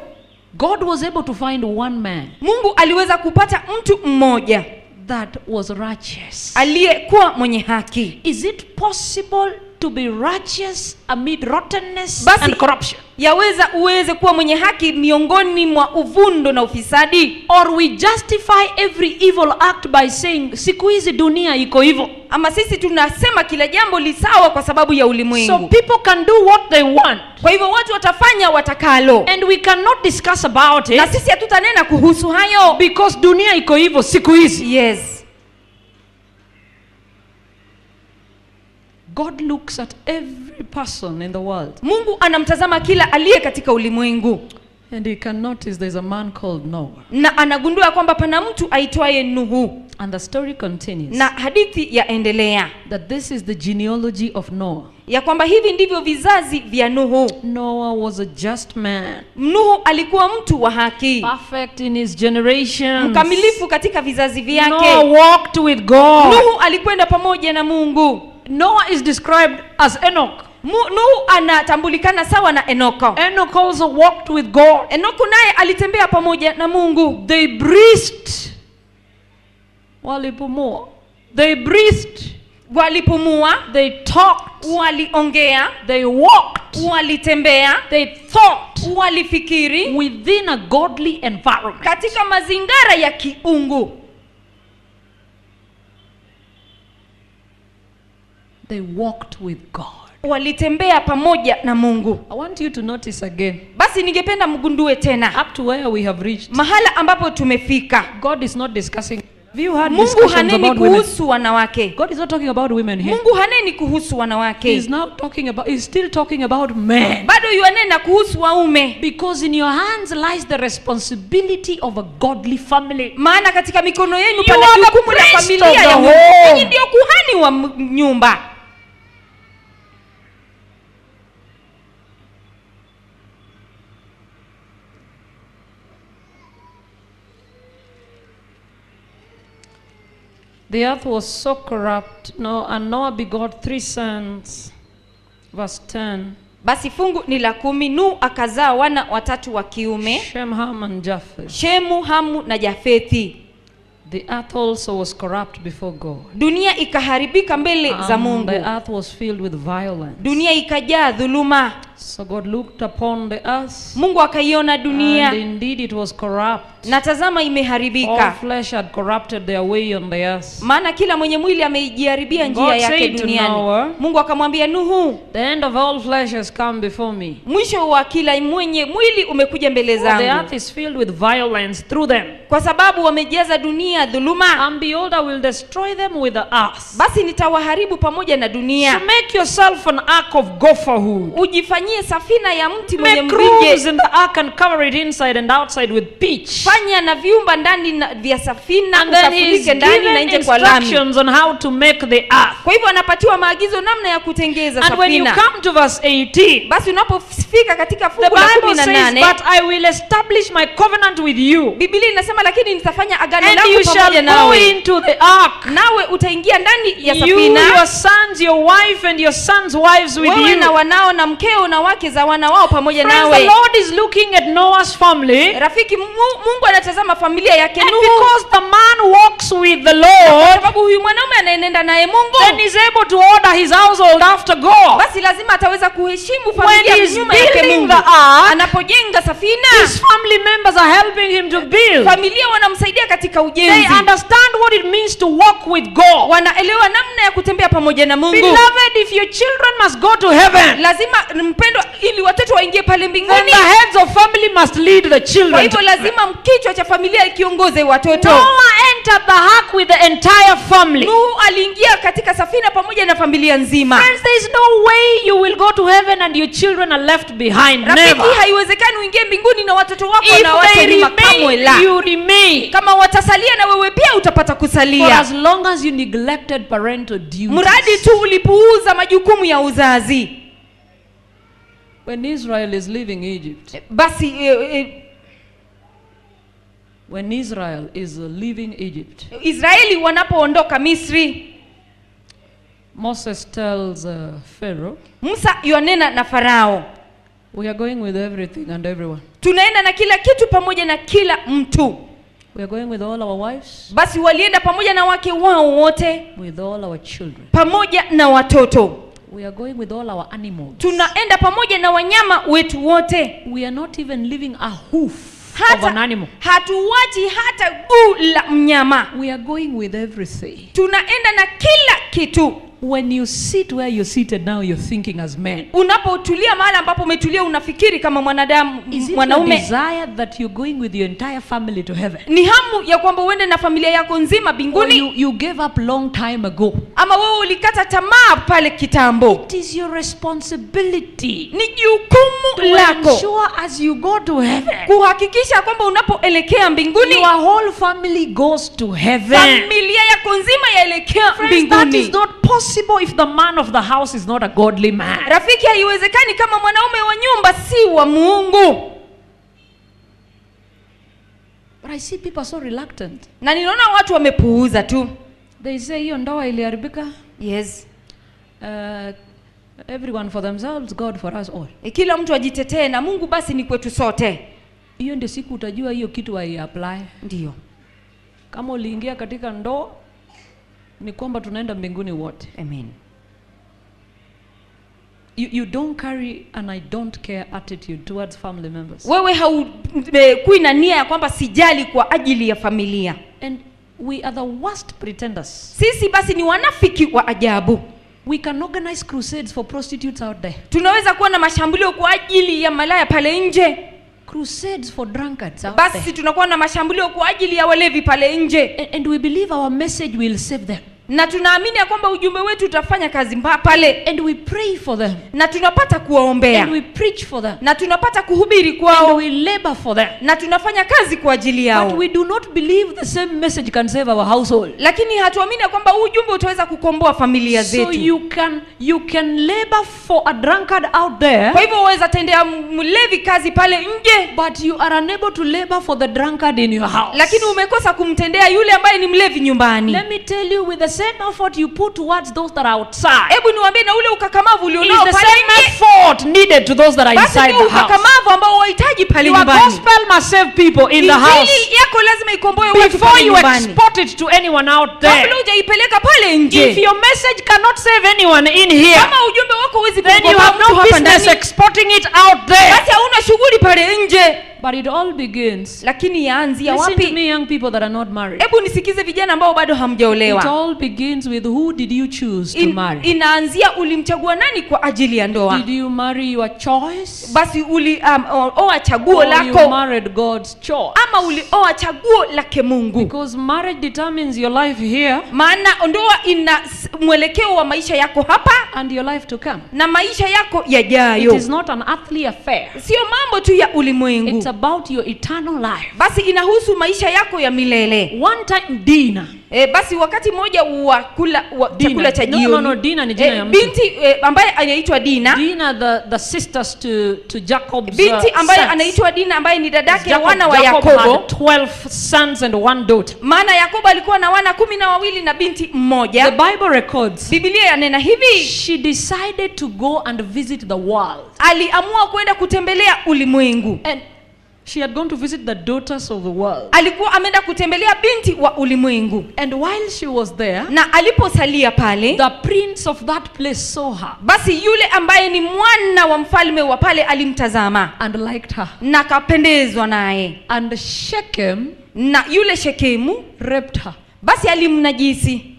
God was able to find one man Mungu aliweza kupata mtu mmoja that was righteous. aliyekuwa mwenye haki. Is it possible to be righteous amid rottenness Basi, and corruption? Yaweza uweze kuwa mwenye haki miongoni mwa uvundo na ufisadi? Or we justify every evil act by saying siku hizi dunia iko hivyo. Ama sisi tunasema kila jambo li sawa kwa sababu ya ulimwengu. So people can do what they want. Kwa hivyo watu watafanya watakalo. And we cannot discuss about it. Na sisi hatutanena kuhusu hayo. Because dunia iko hivyo siku hizi. Yes. God looks at every person in the world. Mungu anamtazama kila aliye katika ulimwengu. And he can notice there's a man called Noah. Na anagundua kwamba pana mtu aitwaye Nuhu. And the story continues Na hadithi yaendelea that this is the genealogy of Noah. ya kwamba hivi ndivyo vizazi vya Nuhu. Noah was a just man, Nuhu alikuwa mtu wa haki, perfect in his generation. mkamilifu katika vizazi vyake. Noah walked with God. Nuhu alikwenda pamoja na Mungu. Noah is described as Enoch. Nuhu anatambulikana sawa na Enoko. Enoch also walked with God. Enoko naye alitembea pamoja na Mungu. They breathed. Walipumua. They breathed. Walipumua, They talked. waliongea, They walked. walitembea, They thought walifikiri within a godly environment. katika mazingara ya kiungu. They walked with God. Walitembea pamoja na Mungu. I want you to notice again, Basi ningependa mgundue tena up to where we have reached, mahala ambapo tumefika. God is not discussing. Have you had Mungu discussions haneni about women? kuhusu wanawake. God is not talking about women here. Mungu haneni kuhusu wanawake, He's now talking about, he's still talking about men. bado yuanena kuhusu waume, Because in your hands lies the responsibility of a godly family. maana katika mikono yenu You pana are the jukumu la priest familia of the ya Mungu. home. Ninyi ndio kuhani wa nyumba. The earth was so corrupt. No, and Noah begot 3 sons. Verse 10. Basi fungu ni la 10. Nuhu akazaa wana watatu wa kiume, Shem, Ham, and Japheth. Shemu, Hamu na Jafethi. The earth also was corrupt before God. Dunia ikaharibika mbele za And Mungu, the earth was filled with violence. dunia ikajaa dhuluma. So God looked upon the earth, Mungu akaiona dunia, and indeed it was corrupt. na tazama All imeharibika, flesh had corrupted their way on the earth. maana kila mwenye mwili ameijaribia njia God yake said to duniani. Noah, Mungu akamwambia Nuhu, The end of all flesh has come before me. mwisho wa kila mwenye mwili umekuja mbele For the earth zangu, is filled with violence through them. kwa sababu wamejaza dunia dhuluma. And behold, I will destroy them with the earth. Basi nitawaharibu pamoja na So dunia. make yourself an ark of gopher wood. Ujifanyie safina ya mti mwenye Make rooms mvinje, in the ark and cover it inside and outside with pitch. fanya na vyumba ndani na vya safina, And then he is ukafunike ndani na given nje kwa lami. instructions on how to make the ark. Kwa hivyo anapatiwa maagizo namna ya kutengeza And when you safina. come to verse 18, Basi unapofika katika the fungu la Bible kumi na says, nane But I will establish my covenant with you, Biblia inasema, lakini nitafanya agano and langu you pamoja shall go nawe, into the ark. nawe utaingia ndani ya You, safina, your sons, your wife, and your sons' wives with wewe you. na wanao na mkeo na wake za wana wao pamoja Friends, the nawe. Lord is looking at Noah's family. Rafiki, Mungu anatazama familia yake And Nuhu, because the man walks with the kwa Lord, sababu huyu mwanaume anaenenda naye then Mungu, he's able to order his household after God. basi lazima ataweza kuheshimu When familia he's nyuma yake building Mungu. the ark, Anapojenga safina, his family members are helping him to build. familia wanamsaidia katika They ujenzi, understand what it means to walk with God. wanaelewa namna ya kutembea pamoja na Mungu. Beloved, if your children must go to heaven, Lazima mpendwa, ili watoto waingie pale then mbinguni, the heads of family must lead the kwa children. hivyo lazima kichwa cha familia ikiongoze watoto. Noah entered the ark with the entire family. Nuhu aliingia katika safina pamoja na familia nzima. Friends, there is no way you will go to heaven and your children are left behind. Rafiki, Never. haiwezekani uingie mbinguni na watoto wako If na they wache nyuma, kamwe la. remain, you remain. Kama watasalia na wewe pia utapata For kusalia, as long as you neglected parental duties. mradi tu ulipuuza majukumu ya uzazi. When Israel is leaving Egypt, Basi when Israel is leaving Egypt, Israeli wanapoondoka Misri, Moses tells Pharaoh, Musa yuanena na Farao, we are going with everything and everyone. tunaenda na kila kitu pamoja na kila mtu. We are going with all our wives, Basi walienda pamoja na wake wao wote, with all our children. pamoja na watoto. We are going with all our animals. Tunaenda pamoja na wanyama wetu wote. We are not even leaving a hoof of Hata an animal. hatuwachi hata guu la mnyama. We are going with everything. Tunaenda na kila kitu. When you sit where you're seated now, you're thinking as men. Unapotulia mahali ambapo umetulia unafikiri kama mwanadamu, Is it your mwanaume. Desire that you're going with your entire family to heaven? Ni hamu ya kwamba uende na familia yako nzima Or mbinguni, you gave up long time ago? Ama wewe ulikata tamaa pale kitambo? It is your responsibility Ni jukumu to lako ensure as you go to heaven, kuhakikisha kwamba unapoelekea mbinguni, your whole family goes to heaven. Familia yako nzima yaelekea Friends, that is mbinguni. not possible if the man of the house is not a godly man. Rafiki, haiwezekani kama mwanaume wa nyumba si wa Mungu. But I see people are so reluctant. Na ninaona watu wamepuuza tu. They say hiyo ndoa iliharibika. Yes. Everyone for themselves, God for us all. E, kila mtu ajitetee na Mungu basi ni kwetu sote. Hiyo ndio siku utajua hiyo kitu hai-apply. Ndio. Kama uliingia katika ndoa ni kwamba tunaenda mbinguni wote. Amen. You don't carry an I don't care attitude towards family members. Wewe haukui na nia ya kwamba sijali kwa ajili ya familia. And we are the worst pretenders. Sisi basi ni wanafiki wa ajabu. We can organize crusades for prostitutes out there. Tunaweza kuwa na mashambulio kwa ajili ya malaya pale nje. Crusades for drunkards out Basi there. tunakuwa na mashambulio kwa ajili ya walevi pale nje. And we believe our message will save them. Na tunaamini ya kwamba ujumbe wetu utafanya kazi pale. And we pray for them. Na tunapata kuwaombea. And we preach for them. Na tunapata kuhubiri kwao. And we labor for them. Na tunafanya kazi kwa ajili yao. But we do not believe the same message can save our household. Lakini hatuamini ya kwamba ujumbe utaweza kukomboa familia zetu. So you can labor for a drunkard out there. Kwa hivyo waweza tendea mlevi kazi pale nje. But you are unable to labor for the drunkard in your house. Lakini umekosa kumtendea yule ambaye ni mlevi nyumbani. Let me tell you, with the same effort you put towards those that are outside, Hebu niwaambie, na ule ukakamavu ulionao is the pale same nje, effort needed to those that are basi inside ndio the house. ukakamavu ambao wahitaji pale Your nyumbani. gospel must save people in the house Injili yako lazima ikomboe watu before pale you nyumbani. export it to anyone out there. Kabla hujaipeleka pale nje. If your message cannot save anyone in here, Kama ujumbe wako huwezi then you kukomboa have mtu no hapa business ndani, exporting it out there. basi hauna shughuli pale nje. But it all begins. Lakini yaanzia Listen to wapi? me, young people that are not married. Hebu nisikize vijana ambao bado It hamjaolewa. all begins with who did you choose to marry? Inaanzia ulimchagua nani kwa ajili ya ndoa. Did you marry your choice? Basi ulioa chaguo Or you lako married God's choice? ama ulioa chaguo lake Mungu? Because marriage determines your life here Maana ndoa ina mwelekeo wa maisha yako hapa and your life to come. na maisha yako It yajayo. is not an earthly affair. Sio mambo tu ya ulimwengu. It's about your eternal life. Basi inahusu maisha yako ya milele. One time Dinah. Basi wakati mmoja wa kula Dina. chakula cha No, jioni. no, no, Dina ni jina ya mtu. Binti ambaye anaitwa Dina. Dina, the sisters to Jacob's, Binti ambaye sons. anaitwa Dina ambaye ni dadake wana wa Jacob Yakobo. had 12 sons and one daughter. Maana Yakobo alikuwa na wana 12 na binti mmoja. The Bible records, Biblia yanena hivi, she decided to go and visit the world. Aliamua kwenda kutembelea ulimwengu. And she had gone to visit the daughters of the world. Alikuwa ameenda kutembelea binti wa ulimwengu. And while she was there, na aliposalia pale, the prince of that place saw her. Basi yule ambaye ni mwana wa mfalme wa pale alimtazama. And liked her. Na akapendezwa naye. And Shechem Na yule Shekemu raped her. Basi alimnajisi.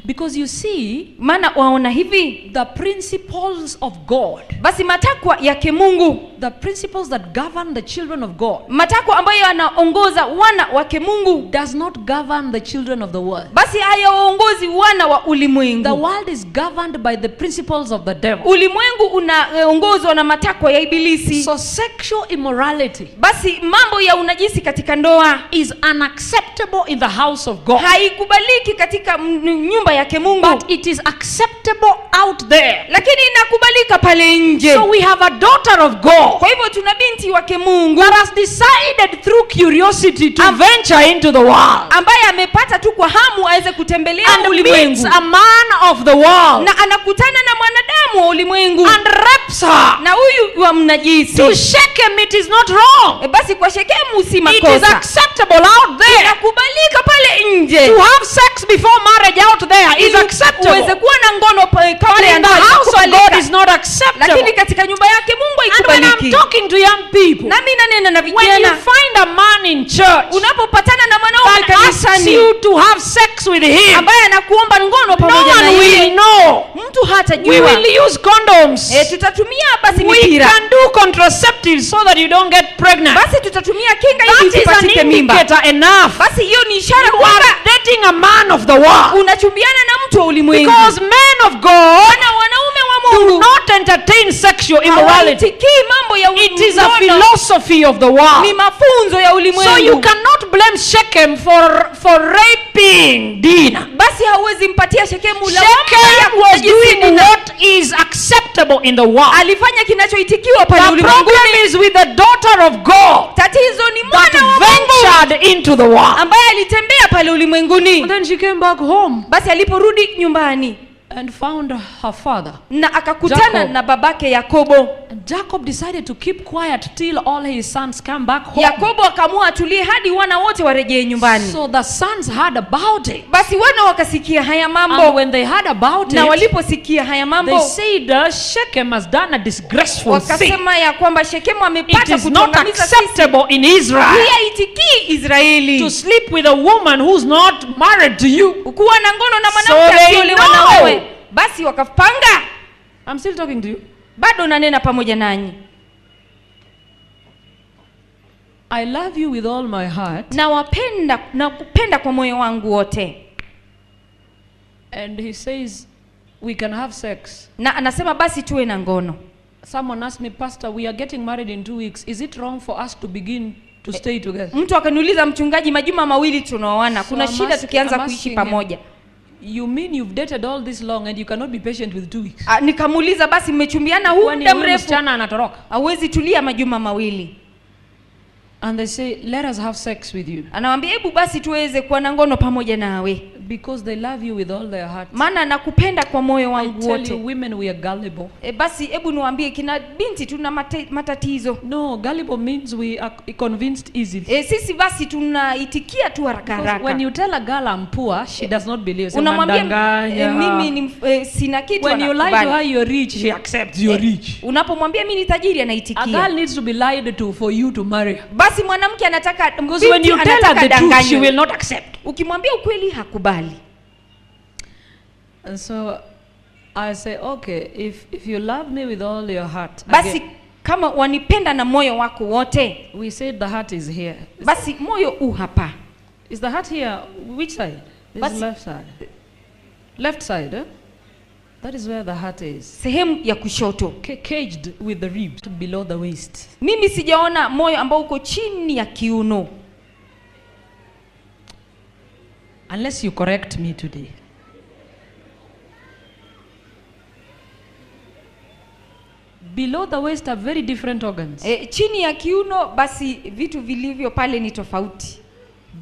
Because you see, maana waona hivi, the principles of God, basi matakwa yake Mungu, the principles that govern the children of God, matakwa ambayo yanaongoza wana wake Mungu, does not govern the children of the world. Basi hayaongozi wana wa ulimwengu. The world is governed by the principles of the devil. Ulimwengu unaongozwa na matakwa ya ibilisi. So sexual immorality, basi mambo ya unajisi katika ndoa, is unacceptable in the house of God. Haikubaliki katika nyumba yake Mungu. But it is acceptable out there. Lakini inakubalika pale nje. So we have a daughter of God Kwa hivyo tuna binti wake Mungu that has decided through curiosity to venture into the world. Ambaye amepata tu kwa hamu aweze kutembelea And ulimwengu. meets a man of the world. Na anakutana na mwanadamu wa ulimwengu. And rapes her. Na huyu wa mnajisi. To Shechem it is not wrong. Basi kwa Shekemu si It is makosa. acceptable out there. Inakubalika pale nje. To have sex before marriage out there is acceptable. Uweze kuwa na ngono kabla But ya in the ndoa house of God inakubalika. is not acceptable. Lakini katika nyumba yake Mungu And when I'm haikubaliki. talking to young people, Nami nanena na when you vijana, find a man in church unapopatana na mwanaume that asks kanisani you to have sex with him, ambaye anakuomba ngono no pamoja na one will yeye, know. Mtu We hatajua. will use condoms. Tutatumia basi We mipira. can do contraceptives so that you don't get pregnant. Basi tutatumia kinga ili That is an usipatike mimba. indicator enough. Basi hiyo ni ishara You kwamba are dating a man of the world. unachumbiana na mtu wa ulimwengu. Because men of God Maana wanaume wa do Mungu not entertain sexual immorality. hawaitikii mambo ya It is a ngono. philosophy of the Ni world. mafunzo ya So you ulimwengu. cannot blame Shechem for raping Dinah. Basi hauwezi mpatia Shekemu lawama ya Shechem was kunajisi doing Dina. what is acceptable in the world. Alifanya kinachoitikiwa pale The ulimwenguni. problem is with the daughter of God Tatizo ni that mwana wa Mungu ventured into the world. ambaye alitembea pale ulimwenguni. And then she came back home Basi aliporudi nyumbani and found her father. na akakutana Jacob. na babake Yakobo. And Jacob decided to keep quiet till all his sons come back home. Yakobo akaamua atulie hadi wana wote warejee nyumbani. So the sons heard about it. Basi wana wakasikia haya And mambo, when they heard about na it, waliposikia haya they mambo said, Shechem has done a disgraceful thing. wakasema ya kwamba Shekemu It amepata is not kutuangamiza sisi. acceptable in Israel Hii haitikii to Israeli sleep with a woman who's not married to you. kuwa na ngono na So mwanamke they asiyeolewa na know. wewe. Basi wakapanga. I'm still talking to you. Bado nanena pamoja nanyi. I love you with all my heart. Nawapenda na kupenda kwa moyo wangu wote. And he says, we can have sex. Na anasema basi tuwe na ngono. Someone asked me, Pastor, we are getting married in 2 weeks. Is it wrong for us to begin to stay together? Mtu akaniuliza, mchungaji, majuma mawili tunaoana, So kuna shida tukianza I'm kuishi asking him, pamoja? You mean you've dated all this long and you cannot be patient with 2 weeks? Nikamuuliza, basi mmechumbiana huu Kwani muda huyu mrefu, msichana anatoroka? hauwezi tulia majuma mawili? And they say, let us have sex with you. Anawambia, hebu basi tuweze kuwa na ngono pamoja nawe, Because they love you with all their heart. maana nakupenda kwa moyo I wangu tell you, wote. women, we are gullible. Basi hebu niwaambie kina binti tuna matatizo. No, gullible means we are convinced easily. Sisi basi tunaitikia tu haraka Because when haraka. you tell a girl I'm poor, she does not believe. Say, Unamwambia "Unadanganya." mimi ni sina kitu, When you lie to anakubali. her you're rich, she accepts you're rich. Unapomwambia mimi ni tajiri, A anaitikia. girl needs to be lied to for you to marry her. Basi mwanamke anataka, Because when binti you tell her anataka the truth, she danganywe. will not accept. Ukimwambia ukweli hakubali. And so I say, okay, if you love me with all your heart. Basi Again, kama wanipenda na moyo wako wote, we said the heart is here. basi moyo u hapa. Is the heart here? Which side? This Basi- left side. Left side, eh? That is where the heart is. Sehemu ya kushoto. Caged with the ribs below the waist. Mimi sijaona moyo ambao uko chini ya kiuno. Unless you correct me today. Below the waist are very different organs. Chini ya kiuno basi vitu vilivyo pale ni tofauti.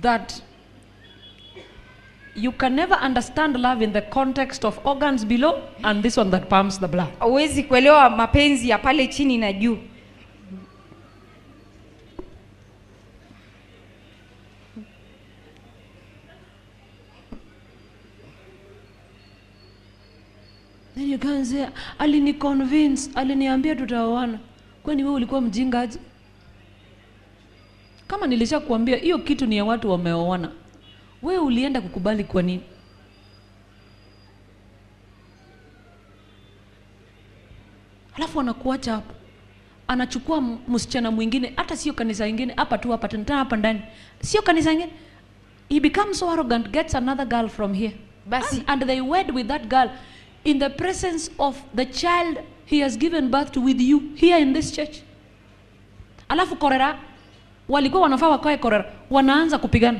That you can never understand love in the context of organs below and this one that pumps the blood. Huwezi kuelewa mapenzi ya pale chini na juu. Then you can say, alini convince, aliniambia tutaoana. Kwani wewe ulikuwa mjinga aje? Kama nilishakuambia hiyo kitu ni ya watu wameoana. Wewe ulienda kukubali kwa nini? Alafu anakuacha hapo. Anachukua msichana mwingine, hata sio kanisa ingine, hapa tu hapa tena hapa ndani. Sio kanisa ingine. He becomes so arrogant, gets another girl from here. Basi. And they wed with that girl in the presence of the child he has given birth to with you here in this church. Alafu korera, walikuwa wanafaa wakae korera, wanaanza kupigana.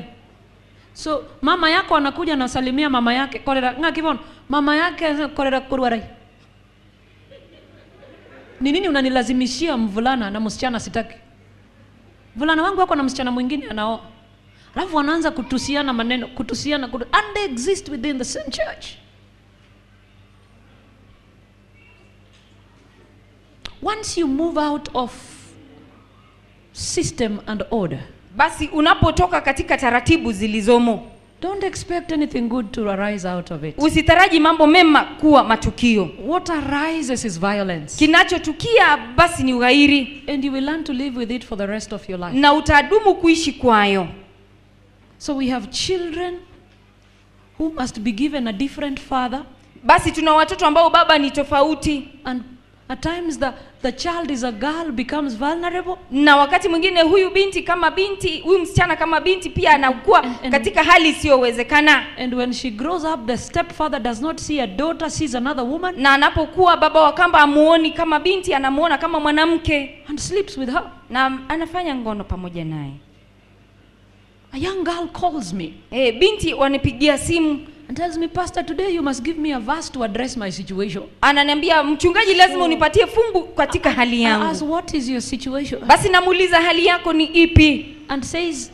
So mama yako anakuja anasalimia mama yake korera, ngakibona mama yake korera kurwarai. Ni nini unanilazimishia mvulana na msichana sitaki? Mvulana wangu wako na msichana mwingine anaoa. Alafu wanaanza kutusiana maneno, kutusiana, and they exist within the same church. Once you move out of system and order, basi unapotoka katika taratibu zilizomo, don't expect anything good to arise out of it. Usitaraji mambo mema kuwa matukio. What arises is violence. Kinachotukia basi ni ughairi. And you will learn to live with it for the rest of your life. Na utadumu kuishi kwayo. So we have children who must be given a different father. Basi tuna watoto ambao baba ni tofauti. And at times the child is a girl, becomes vulnerable. Na wakati mwingine huyu binti kama binti, huyu msichana kama binti pia anakuwa katika hali isiyowezekana. And when she grows up, the stepfather does not see a daughter, sees another woman. Na anapokuwa baba wa kamba amuoni kama binti, anamuona kama mwanamke. And sleeps with her. Na anafanya ngono pamoja naye. A young girl calls me. Binti wanipigia simu. And tells me, Pastor, today you must give me a verse to address my situation. Ananiambia, mchungaji lazima unipatie fungu katika hali yangu. I ask, what is your situation? Basi namuuliza hali yako ni ipi? And says,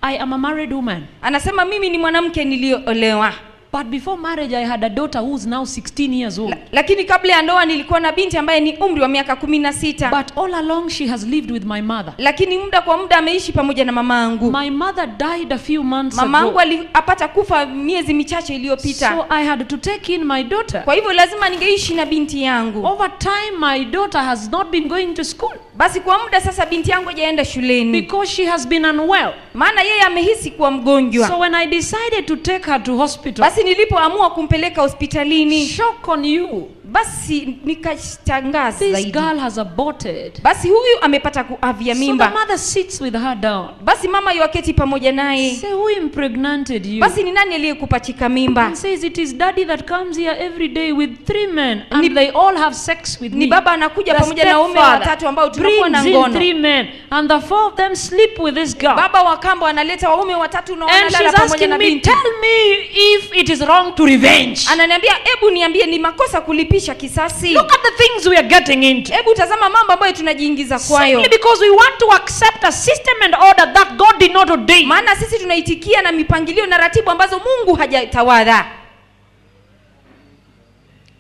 I am a married woman. Anasema mimi ni mwanamke niliyoolewa. But before marriage I had a daughter who's now 16 years old. Lakini kabla ya ndoa nilikuwa na binti ambaye ni umri wa miaka 16. But all along she has lived with my mother. Lakini muda kwa muda ameishi pamoja na mamangu. My mother died a few months ago. Mamangu alipata kufa miezi michache iliyopita. So I had to take in my daughter. Kwa hivyo lazima ningeishi na binti yangu. Over time my daughter has not been going to school. Basi kwa muda sasa binti yangu hajaenda shuleni. Because she has been unwell. Maana yeye amehisi kuwa mgonjwa. So when I decided to take her to hospital. Basi nilipoamua kumpeleka hospitalini. Shock on you. Basi nikashangaa zaidi. This girl has aborted. Basi huyu amepata kuavya mimba. So the mother sits with her down. Basi mama yuaketi pamoja naye. Say, who impregnated you? Basi ni nani aliyekupachika mimba? And says it is daddy that comes here every day with 3 men and they all have sex with me. Ni baba anakuja pamoja na waume watatu ambao tunakuwa na ngono. 3 men and the 4 of them sleep with this girl. Baba wa kambo analeta waume watatu na wanalala pamoja na binti. And she's asking me, tell me if it is wrong to revenge. Ananiambia, hebu niambie ni makosa kulipisha kisasi. Look at the things we are getting into. Hebu tazama mambo ambayo tunajiingiza kwayo. Simply because we want to accept a system and order that God did not ordain. Maana sisi tunaitikia na mipangilio na ratibu ambazo Mungu hajatawadha.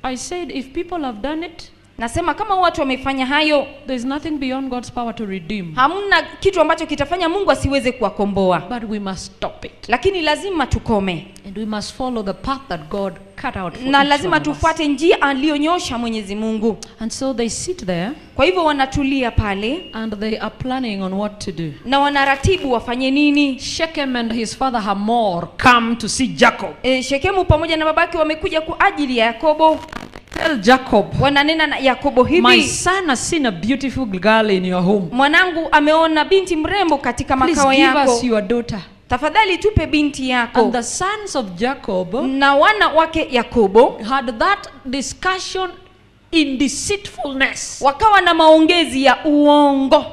I said if people have done it, nasema kama watu wamefanya hayo, there is nothing beyond God's power to redeem. Hamna kitu ambacho kitafanya Mungu asiweze kuwakomboa. But we must stop it. Lakini lazima tukome. And we must follow the path that God cut out for na each lazima one of us. tufuate njia aliyonyosha Mwenyezi Mungu. And so they sit there. Kwa hivyo wanatulia pale. And they are planning on what to do. Na wanaratibu wafanye nini. Shechem and his father Hamor come to see Jacob. Shekemu pamoja na babake wamekuja kwa ajili ya Yakobo. Tell Jacob, wananena na Yakobo hivi, my son has seen a beautiful girl in your home. Mwanangu ameona binti mrembo katika makao yako. Please give us your daughter. Tafadhali tupe binti yako. And the sons of Jacob, na wana wake Yakobo, had that discussion in deceitfulness. Wakawa na maongezi ya uongo.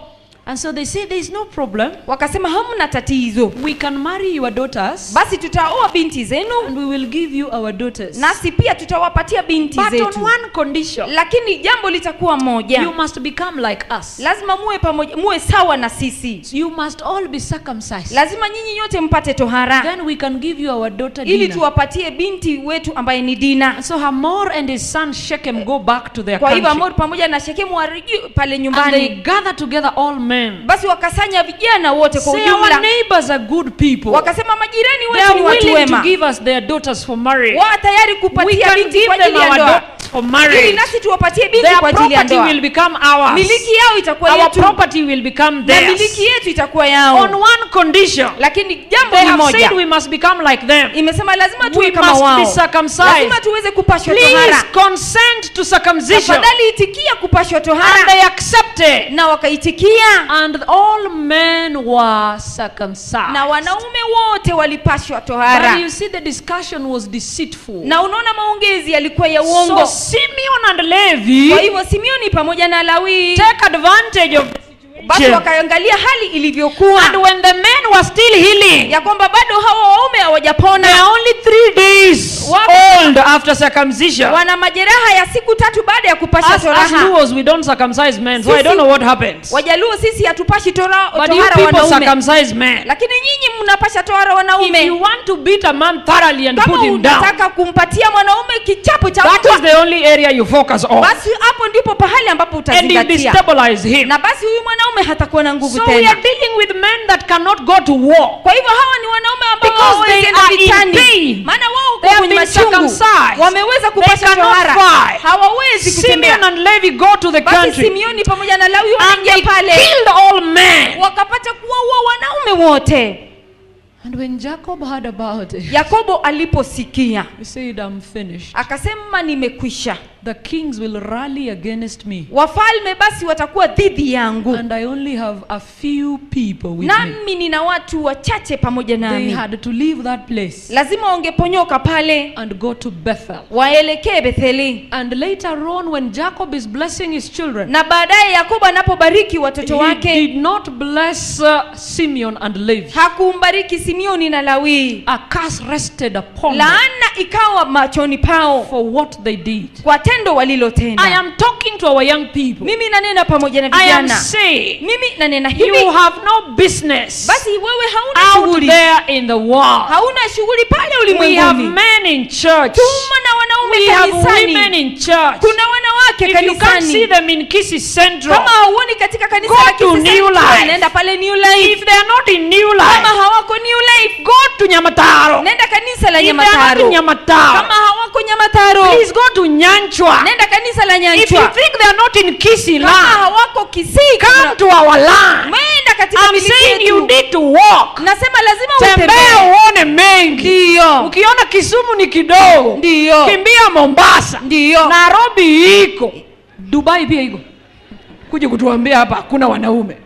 And so they say there is no problem. Wakasema hamna tatizo. We can marry your daughters. Basi tutaoa binti zenu. And we will give you our daughters. Nasi pia tutawapatia binti zetu. But on one condition. Lakini jambo litakuwa moja. You must become like us. Lazima muwe pamoja, muwe sawa na sisi. You must all be circumcised. Lazima nyinyi nyote mpate tohara. Then we can give you our daughter Dina. Ili tuwapatie binti wetu ambaye ni Dina. And so Hamor and his son Shechem go back to their Kwa hivyo country. Hamor pamoja na Shechem warudi pale nyumbani. And they gather together all men. Basi wakasanya vijana wote kwa ujumla. Our neighbors are good people. Wakasema majirani wetu ni watu They are willing wema. to give us their daughters for marriage. Wa tayari kupatia binti kwa ajili ya ndoa. For marriage. Ili nasi tuwapatie binti kwa ajili ya ndoa. Their property will become ours. Miliki yao itakuwa Our yetu. property will become theirs. Na miliki yetu itakuwa yao. On one condition. Lakini jambo They ni have moja. said we must become like them. Imesema lazima tuwe We kama wao. must be circumcised. Lazima tuweze kupashwa tohara. Please consent to circumcision. Tafadhali itikia kupashwa tohara. And they accepted. Na wakaitikia. And all men were circumcised. Na wanaume wote walipashwa tohara. But you see, the discussion was deceitful. Na unaona maongezi yalikuwa ya uongo. So Simeon and Levi, kwa hivyo Simeoni pamoja na Lawi, take advantage of the situation. Basi wakaangalia hali ilivyokuwa. And when the men were still healing, ya kwamba bado hawa waume hawajapona. They are only 3 days old after circumcision. Wana majeraha ya siku 3 baada ya kupasha tohara. As Luos, we don't circumcise men, so I don't know what happens. Wajaluo sisi hatupashi tohara wanaume. But you people circumcise men. Lakini nyinyi mnapasha tohara wanaume. If you want to beat a man thoroughly and put him down, kama unataka kumpatia mwanaume kichapo cha that is the only area you focus on. Basi hapo ndipo pahali ambapo utazingatia. And you destabilize him. Na basi huyu mwanaume hatakuwa na nguvu so tena. So we are dealing with men that cannot go to war. Kwa hivyo hawa ni wanaume ambao hawawezi enda vitani. Maana wao wako kwenye machungu. Wameweza kupasha tohara. Hawawezi kutembea. Simeon and Levi go to the country. Basi Simeoni pamoja na Lawi wanaingia pale. And they killed all men. Wakapata kuwaua wanaume wote. And when Jacob heard about it, Yakobo aliposikia, he said, I'm finished. Akasema nimekwisha. The kings will rally against me. Wafalme basi watakuwa dhidi yangu. And I only have a few people with me. Nami nina watu wachache pamoja nami. They had to leave that place. Lazima wangeponyoka pale. And go to Bethel. Waelekee Betheli. And later on when Jacob is blessing his children, na baadaye Yakobo anapobariki watoto wake, he did not bless Simeon and Levi. Hakumbariki Simeoni na Lawi. A curse rested upon them. Laana ikawa machoni pao. For what they did. Kwa tendo walilotenda. I am talking to our young people. Mimi nanena pamoja na vijana. I am saying, mimi nanena hivi. You have no business. Basi wewe hauna shughuli. Out there in the world. Hauna shughuli pale ulimwenguni. We have men in church. Tuna na wanaume We have kanisani. women in church. Kuna wanawake If kanisani. you can't see them in Kisii Central, kama hauoni katika kanisa go la to Kisii New Central, Life. nenda pale New Life. If they are not in New Life, kama hawako New Life, go to Nyamataro. Nenda kanisa la If they are not in Nyamataro. Nyamataro, Kama hawako Nyamataro, please go to Nyanchwa. Nenda kanisa la Nyanchwa. If you think they are not in Kisii kama land, hawako Kisii, come to our land. Nenda katika I'm miliki saying yetu. you need to walk. Nasema lazima Tembea utembee. uone mengi. Ndio. Ukiona Kisumu ni kidogo, Ndio. kimbia Mombasa. Ndio. Nairobi iko. Dubai pia iko. Kuja kutuambia hapa hakuna wanaume.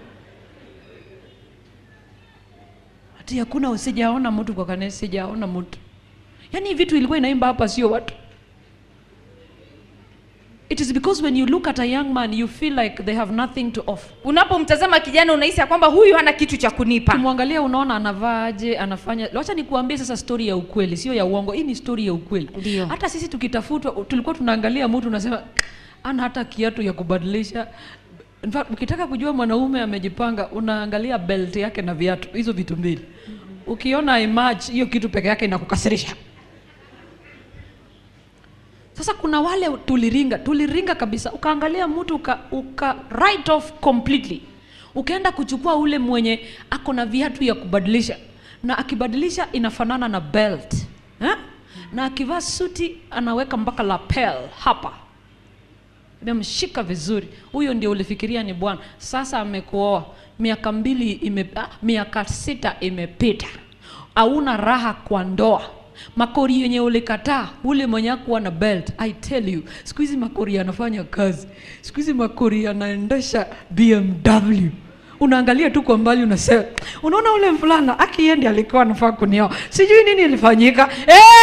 Ati hakuna, sijaona mtu kwa kanisa, sijaona mtu. Yaani vitu ilikuwa inaimba hapa sio watu. It is because when you look at a young man you feel like they have nothing to offer. Unapomtazama kijana unahisi kwamba huyu hana kitu cha kunipa. Ukimwangalia unaona anavaa aje, anafanya. Wacha nikuambie sasa story ya ukweli, sio ya uongo. Hii ni story ya ukweli. Ndio. Hata sisi tukitafutwa tulikuwa tunaangalia mtu unasema ana hata kiatu ya kubadilisha. In fact, ukitaka kujua mwanaume amejipanga unaangalia belt yake na viatu, hizo vitu mbili. Ukiona image hiyo kitu peke yake inakukasirisha. Sasa kuna wale tuliringa kabisa. Ukaangalia mtu uka write off completely. Ukaenda kuchukua ule mwenye ako na viatu ya kubadilisha. Na akibadilisha inafanana na belt. Eh? Na akivaa suti anaweka mpaka lapel hapa. Imemshika vizuri. Huyo ndio ulifikiria ni bwana. Sasa amekuoa. Miaka 2 miaka 6 imepita. Hauna raha kwa ndoa. Makori yenye ulikataa, ule mwenye kuwa na belt, I tell you, siku hizi makori anafanya kazi. Siku hizi makori anaendesha BMW. Unaangalia tu kwa mbali unasema, unaona ule mfulana akiendi alikuwa anafaa kunioa. Sijui nini ilifanyika.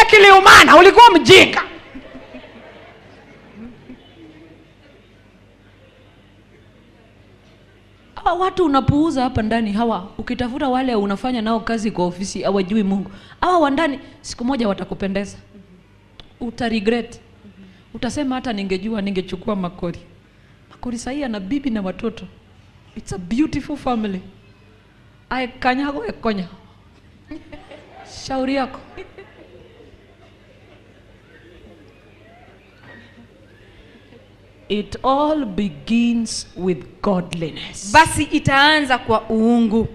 Kiliumana, ulikuwa mjinga. Hawa watu unapuuza hapa ndani hawa, ukitafuta wale unafanya nao kazi kwa ofisi hawajui Mungu. Hawa wa ndani siku moja watakupendeza. Utaregret. Utasema hata ningejua ningechukua makori. Makori sahi ana bibi na watoto. It's a beautiful family. Ai kanyago ekonya. Shauri yako. It all begins with godliness. Basi itaanza kwa uungu.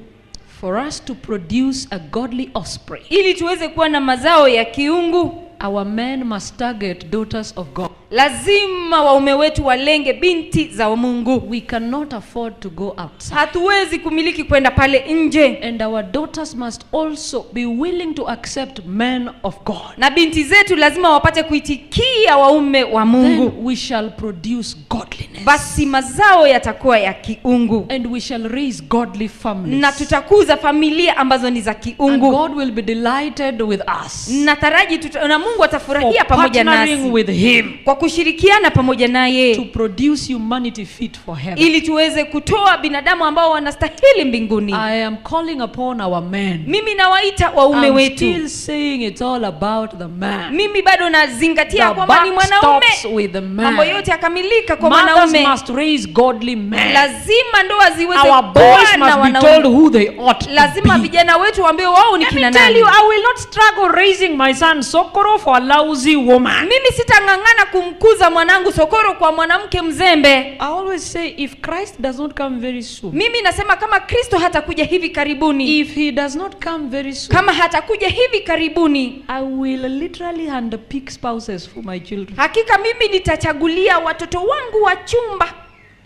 For us to produce a godly offspring, ili tuweze kuwa na mazao ya kiungu, our men must target daughters of God. Lazima waume wetu walenge binti za Mungu. We cannot afford to go outside. Hatuwezi kumiliki kwenda pale nje. And our daughters must also be willing to accept men of God. Na binti zetu lazima wapate kuitikia waume wa Mungu. Then we shall produce godliness. Basi mazao yatakuwa ya kiungu. And we shall raise godly families. Na tutakuza familia ambazo ni za kiungu. And God will be delighted with us. Nataraji na Mungu atafurahia pamoja nasi. With him. Kwa kushirikiana pamoja naye. To produce humanity fit for heaven. Ili tuweze kutoa binadamu ambao wanastahili mbinguni. I am calling upon our men. Mimi nawaita waume I'm wetu. still saying it's all about the man. Mimi bado nazingatia kwamba ni mwanaume. Mambo yote yakamilika kwa Mothers mwanaume. Must raise godly men. Lazima ndoa ziweze Our boys kuwa na must be wanaume. told who they ought to Lazima be. vijana wetu waambiwe wao ni Let me kina tell nani. you, I will not struggle raising my son Sokoro for a lousy woman. Mimi sitang'ang'ana kumkuza mwanangu Sokoro kwa mwanamke mzembe. I always say if Christ does not come very soon. Mimi nasema kama Kristo hatakuja hivi karibuni. If he does not come very soon. Kama hatakuja hivi karibuni, I will literally handpick spouses for my children. Hakika mimi nitachagulia watoto wangu wa chumba.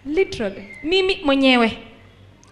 Literally. Mimi mwenyewe.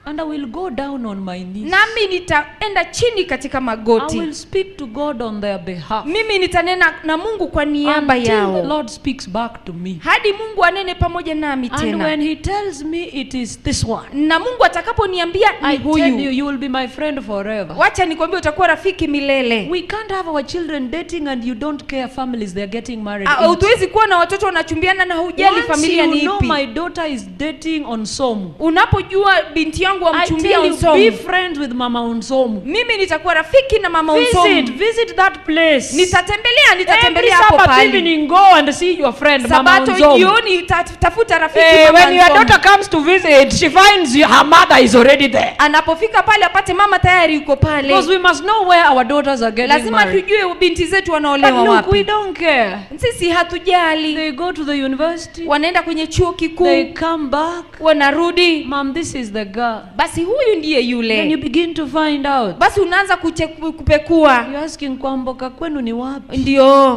And I will go down on my knees. Nami nitaenda chini katika I magoti. will speak to God on their behalf. Mimi nitanena na Mungu kwa niaba Until the yao. Lord speaks back to me. Hadi Mungu anene pamoja nami And tena. when he tells me it is this one, Na Mungu atakaponiambia ni I tell you, huyu, you will be my friend forever. wacha nikwambie utakuwa rafiki milele. We can't have our children dating and you don't care families they are getting married into. Hatuwezi kuwa na watoto wanachumbiana na hujali Once familia you ni know ipi. my daughter is dating Onsomu, Unapojua binti yangu I amchumbia tell you, be Onsomu, friends with Mama Onsomu. mimi nitakuwa rafiki na mama Visit, Onsomu. visit that place. Nitatembelea, Every nitatembelea hapo Sabbath pale. evening, go and see your friend Mama Sabato Onsomu. jioni tafuta rafiki mama When your Onsomu. daughter comes to visit, she finds her mother is already there. Anapofika pale apate mama tayari yuko pale. Because we must know where our daughters are getting Lazima married. tujue binti zetu But wanaolewa look, we wapi. don't care. Sisi hatujali. They go to the university. Wanaenda kwenye chuo kikuu, They come back. wanarudi. Mom, this is the girl. Basi huyu ndiye Then you yule. begin to find out. Basi unaanza kupekua. You're asking Kwamboka kwenu ni wapi? Ndio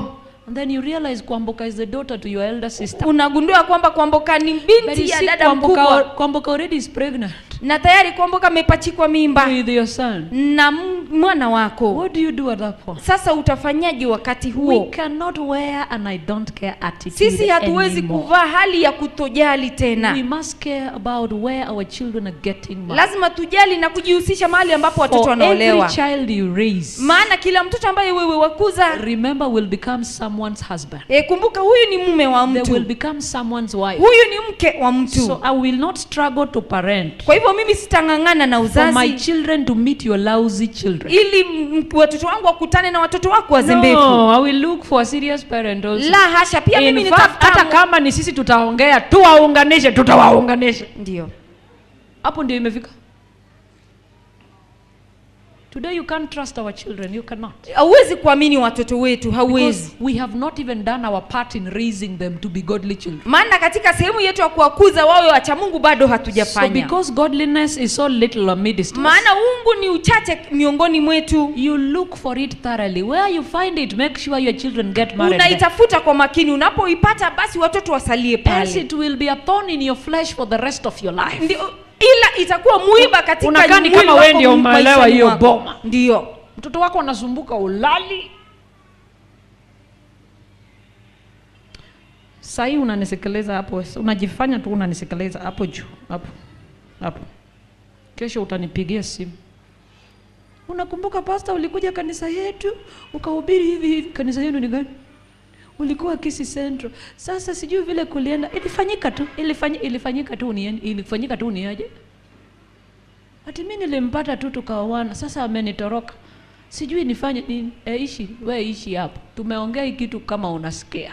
And then you realize Kwamboka is the daughter to your elder sister. unagundua kwamba Kwamboka ni But you binti ya see, dada mkubwa, Kwamboka already is pregnant na tayari Kwamboka amepachikwa mimba with your son. na mwana wako. What do you do at that point? Sasa utafanyaje wakati We huo? cannot wear an I don't care attitude Sisi hatuwezi anymore. kuvaa hali ya kutojali We tena. must care about where our children are getting married. Lazima tujali na kujihusisha mahali ambapo watoto For every wanaolewa, child you raise, maana kila mtoto ambaye wewe wakuza, remember, will become someone's husband. Kumbuka huyu ni mume wa They will mtu, become someone's wife. huyu ni mke wa mtu. So I will not struggle to parent Kwa hivyo mimi sitang'ang'ana na for my uzazi children to meet your lousy children. ili watoto wangu wakutane na watoto wako wazembefu. No, I will look for a serious parent also. La hasha, pia mimi In fact, hata nitafuta kama ni sisi tutaongea, tuwaunganishe, tutawaunganisha. Ndio. Hapo ndio imefika. Today you can't trust our children, you cannot. Hauwezi kuamini watoto wetu, hauwezi. Because we have not even done our part in raising them to be godly children. Maana katika sehemu yetu ya kuwakuza wawe wacha Mungu bado So hatujafanya. because godliness is so little amidst us, Maana uungu ni uchache miongoni mwetu. you look for it thoroughly. Where you find it, make sure your children get married. There. Unaitafuta kwa makini, unapoipata basi watoto wasalie Else pale. it will be a thorn in your flesh for the rest of your life. Ndio, ila itakuwa muiba katika Unakaa ni mwili kama wewe wako, ndio umeelewa maishani hiyo mwako. boma. Ndio. Mtoto wako anasumbuka ulali. Sahi unanisikiliza hapo, unajifanya tu unanisikiliza hapo juu, hapo. Hapo. Kesho utanipigia simu. Unakumbuka pastor ulikuja kanisa yetu, ukahubiri hivi hivi, kanisa yenu ni gani? Ulikuwa Kisii Central. Sasa sijui vile kulienda, ilifanyika tu, ilifanyika tu niaje? Ati mimi nilimpata tu tukaoana, sasa amenitoroka. Sijui nifanye nini. Ishi, we ishi hapo. Tumeongea hii kitu kama unasikia.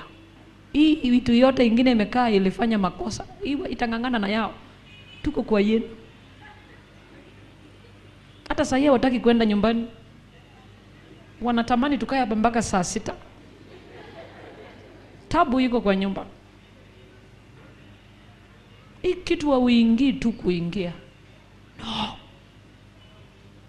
Hii vitu yote ingine imekaa ilifanya makosa. Hii itangangana na yao. Tuko kwa yenu. Hata sasa hawataki kwenda nyumbani. Wanatamani tukae hapa mpaka saa 6. Tabu iko kwa nyumba. Hii kitu hauingii tu kuingia. No.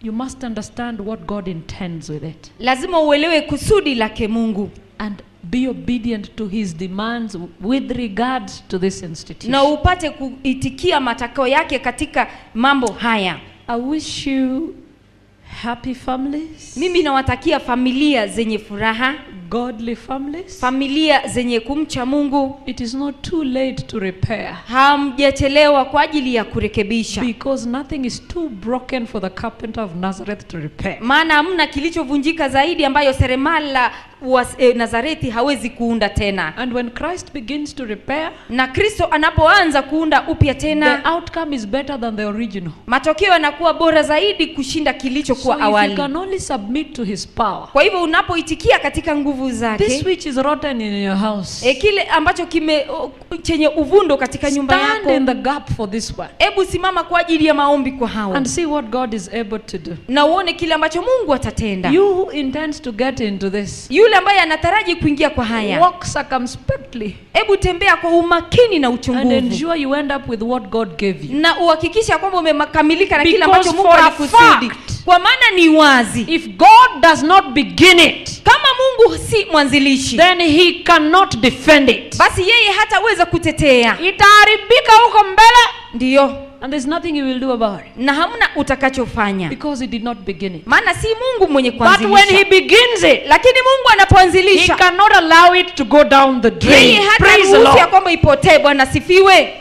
You must understand what God intends with it. Lazima uelewe kusudi lake Mungu. And be obedient to his demands with regards to this institution. Na upate kuitikia matakao yake katika mambo haya. I wish you happy families. Mimi nawatakia familia zenye furaha. Godly families. Familia zenye kumcha Mungu. It is not too late to repair. Hamjachelewa kwa ajili ya kurekebisha. Because nothing is too broken for the carpenter of Nazareth to repair. Maana hamna kilichovunjika zaidi ambayo seremala wa Nazareti hawezi kuunda tena. And when Christ begins to repair, na Kristo anapoanza kuunda upya tena, the outcome is better than the original. Matokeo yanakuwa bora zaidi kushinda kilichokuwa awali. So if you can only submit to his power. Kwa hivyo unapoitikia katika nguvu zake, this which is rotten in your house, kile ambacho kime chenye uvundo katika nyumba yako, stand in the gap for this one. Hebu simama kwa ajili ya maombi kwa hao. And see what God is able to do. Na uone kile ambacho Mungu atatenda. You who intends to get into this, yule ambaye anataraji kuingia kwa haya, walk circumspectly. Hebu tembea kwa umakini na uchunguzi. And ensure you end up with what God gave you. Na uhakikisha kwamba umekamilika na kile ambacho Mungu for a alikusudi. fact, Kwa maana ni wazi, if God does not begin it, kama Mungu si mwanzilishi, then he cannot defend it. Basi yeye hataweza kutetea. Itaharibika huko mbele. Ndio. And there's nothing you will do about it. Na hamna utakachofanya. Because he did not begin it. Maana si Mungu mwenye But when kuanzilisha. he begins it, Lakini Mungu anapoanzilisha, he cannot allow it to go down the drain. Praise the Lord. Ya kwamba ipotee. Bwana sifiwe.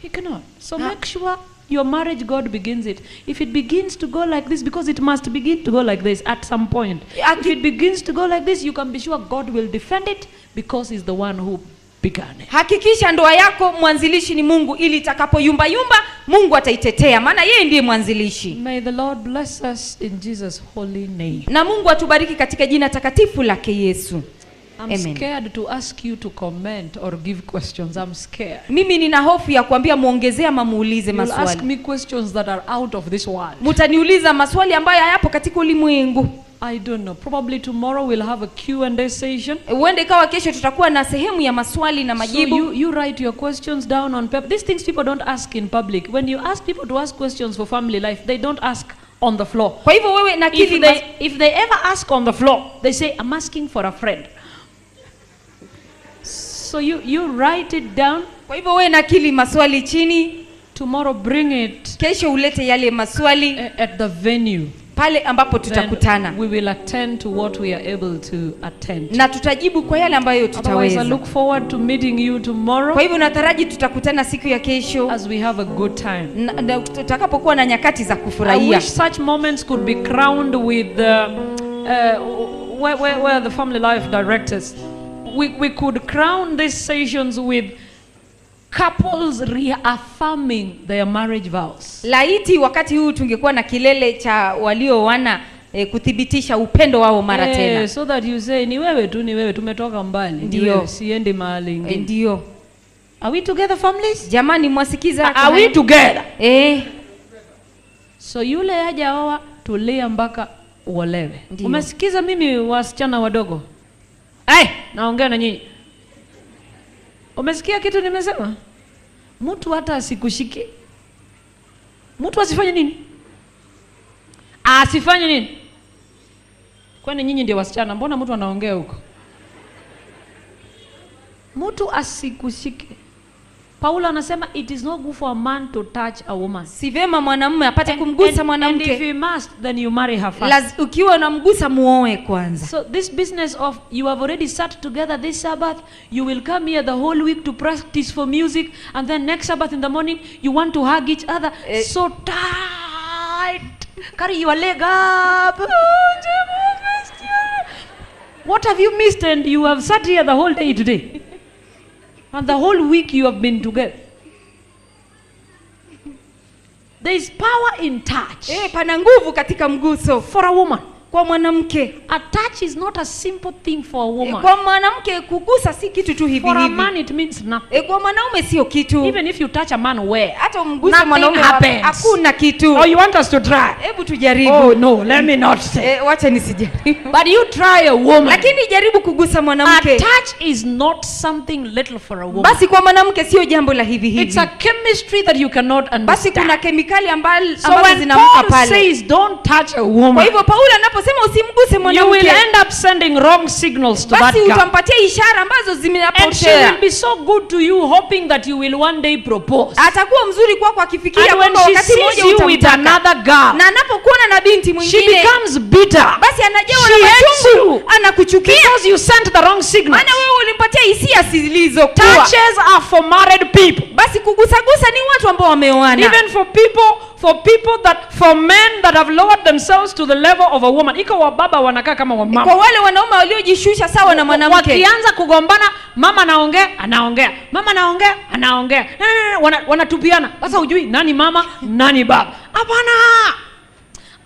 He cannot. So make sure your marriage, God begins it. If it begins to go like this, because it must begin to go like this at some point. If it begins to go like this, you can be sure God will defend it because he's the one who began it. Hakikisha ndoa yako mwanzilishi ni Mungu, ili itakapoyumba yumba Mungu ataitetea, maana yeye ndiye mwanzilishi. May the Lord bless us in Jesus' holy name. Na Mungu atubariki katika jina takatifu lake Yesu. I'm Amen. Scared to ask you to comment or give questions. I'm scared. Mimi nina hofu ya kuambia muongezee ama muulize maswali. You'll ask me questions that are out of this world. Mutaniuliza maswali ambayo hayapo katika ulimwengu. I don't know. Probably tomorrow we'll have a Q&A session. Huenda ikawa kesho tutakuwa na sehemu ya maswali na majibu. So you write your questions down on paper. These things people don't ask in public. When you ask people to ask questions for family life, they don't ask on the floor. Kwa hivyo wewe na if they ever ask on the floor, they say, I'm asking for a friend. So you write it down. Kwa hivyo wewe nakili maswali chini. Tomorrow bring it. Kesho ulete yale maswali at the venue. Pale ambapo tutakutana. We will attend to what we are able to attend. Na tutajibu kwa yale ambayo tutaweza. Otherwise, I look forward to meeting you tomorrow. Kwa hivyo nataraji tutakutana siku ya kesho. As we have a good time. Na tutakapokuwa na nyakati za kufurahia. I wish such moments could be crowned with where the family life directors. We could crown these sessions with couples reaffirming their marriage vows. Laiti wakati huu tungekuwa na kilele cha walioana kuthibitisha upendo wao mara tena. So that you say ni wewe tu, ni wewe, tumetoka mbali. Ndio. Siendi mahali ingine. Ndio. Are we together, families? Jamani mwasikiza? Are we together? So yule hajaoa tulia mpaka uolewe. Umesikiza mimi wasichana wadogo? Naongea na nyinyi. Umesikia kitu nimesema? Mtu hata asikushike. Mtu asifanye nini? Asifanye nini? Kwani nyinyi ndio wasichana, mbona mtu anaongea huko? Mtu asikushike. Paulo anasema it is not good for a man to touch a woman. Si vema mwanamume apate kumgusa mwanamke. And if he must, then you marry her first. Ukiwa unamgusa muoe kwanza. So this business of you have already sat together this Sabbath, you will come here the whole week to practice for music, and then next Sabbath in the morning you want to hug each other so tight. Carry your leg up. What have you missed? And you have sat here the whole day today. And the whole week you have been together. There is power in touch. Pana nguvu katika mguso. For a woman. Kwa mwanamke. A touch is not a simple thing for a woman. Kwa mwanamke kugusa si kitu tu hivi For a hivi. man it means nothing. Kwa mwanaume sio kitu. Even if you touch a man where? Hata umguse mwanaume hakuna kitu. Oh, you want us to try? Hebu tujaribu. Oh no, let me not say. Wacha nisijaribu. But you try a woman. Lakini jaribu kugusa mwanamke. A touch is not something little for a woman. Basi kwa mwanamke sio jambo la hivi hivi. It's a chemistry that you cannot understand. Basi kuna kemikali ambazo zinamka pale. So when Paul says don't touch a woman. Kwa hivyo Paulo anaposema usimguse mwanamke, you will end up sending wrong signals to that girl. Basi utampatia ishara ambazo zimepotea. And she will be so good to you, hoping that you will one day propose. Atakuwa mzuri kwako akifikiria kwamba wakati mmoja utamtaka. With another girl, na anapokuona na binti mwingine, she becomes bitter. Basi anajawa na machungu, anakuchukia because you sent the wrong signals. Maana wewe ulimpatia hisia zilizokuwa. Touches are for married people. Basi kugusagusa ni watu ambao wameoana. Even for men that have lowered themselves to the level of a woman. Iko wababa wanakaa kama wamama. Kwa wale wanaume waliojishusha sawa na mwanamke. Wakianza kugombana, mama anaongea, anaongea. Mama anaongea, anaongea. Wanatupiana. Sasa hujui nani mama, nani baba. Hapana.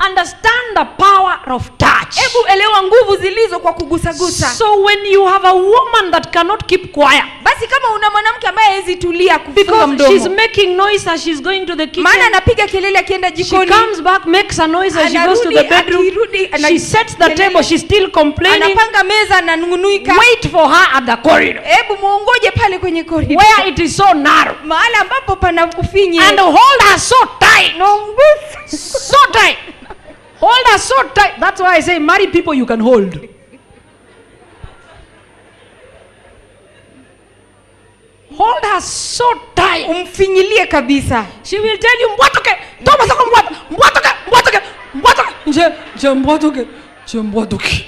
Understand the power of touch. Hebu elewa nguvu zilizo kwa kugusagusa. So when you have a woman that cannot keep quiet, basi kama una mwanamke ambaye hawezi tulia kufunga mdomo, because she's making noise as she's going to the kitchen, maana anapiga kelele akienda jikoni, she comes back, makes a noise as she goes to the bedroom, she sets the table, she's still complaining, anapanga meza ananungunika. Wait for her at the corridor. Hebu muongoje pale kwenye corridor, where it is so narrow, mahali ambapo pana ufinye, and hold her so tight. No, so tight. Hold her so tight. That's why I say marry people you can hold. Hold her so tight. naye. Umfinyilie kabisa. She will tell you mbwatoke. Toma sako mbwatoke. Mbwatoke, mbwatoke, mbwatoke. Nje, nje mbwatoke. Nje mbwatoke.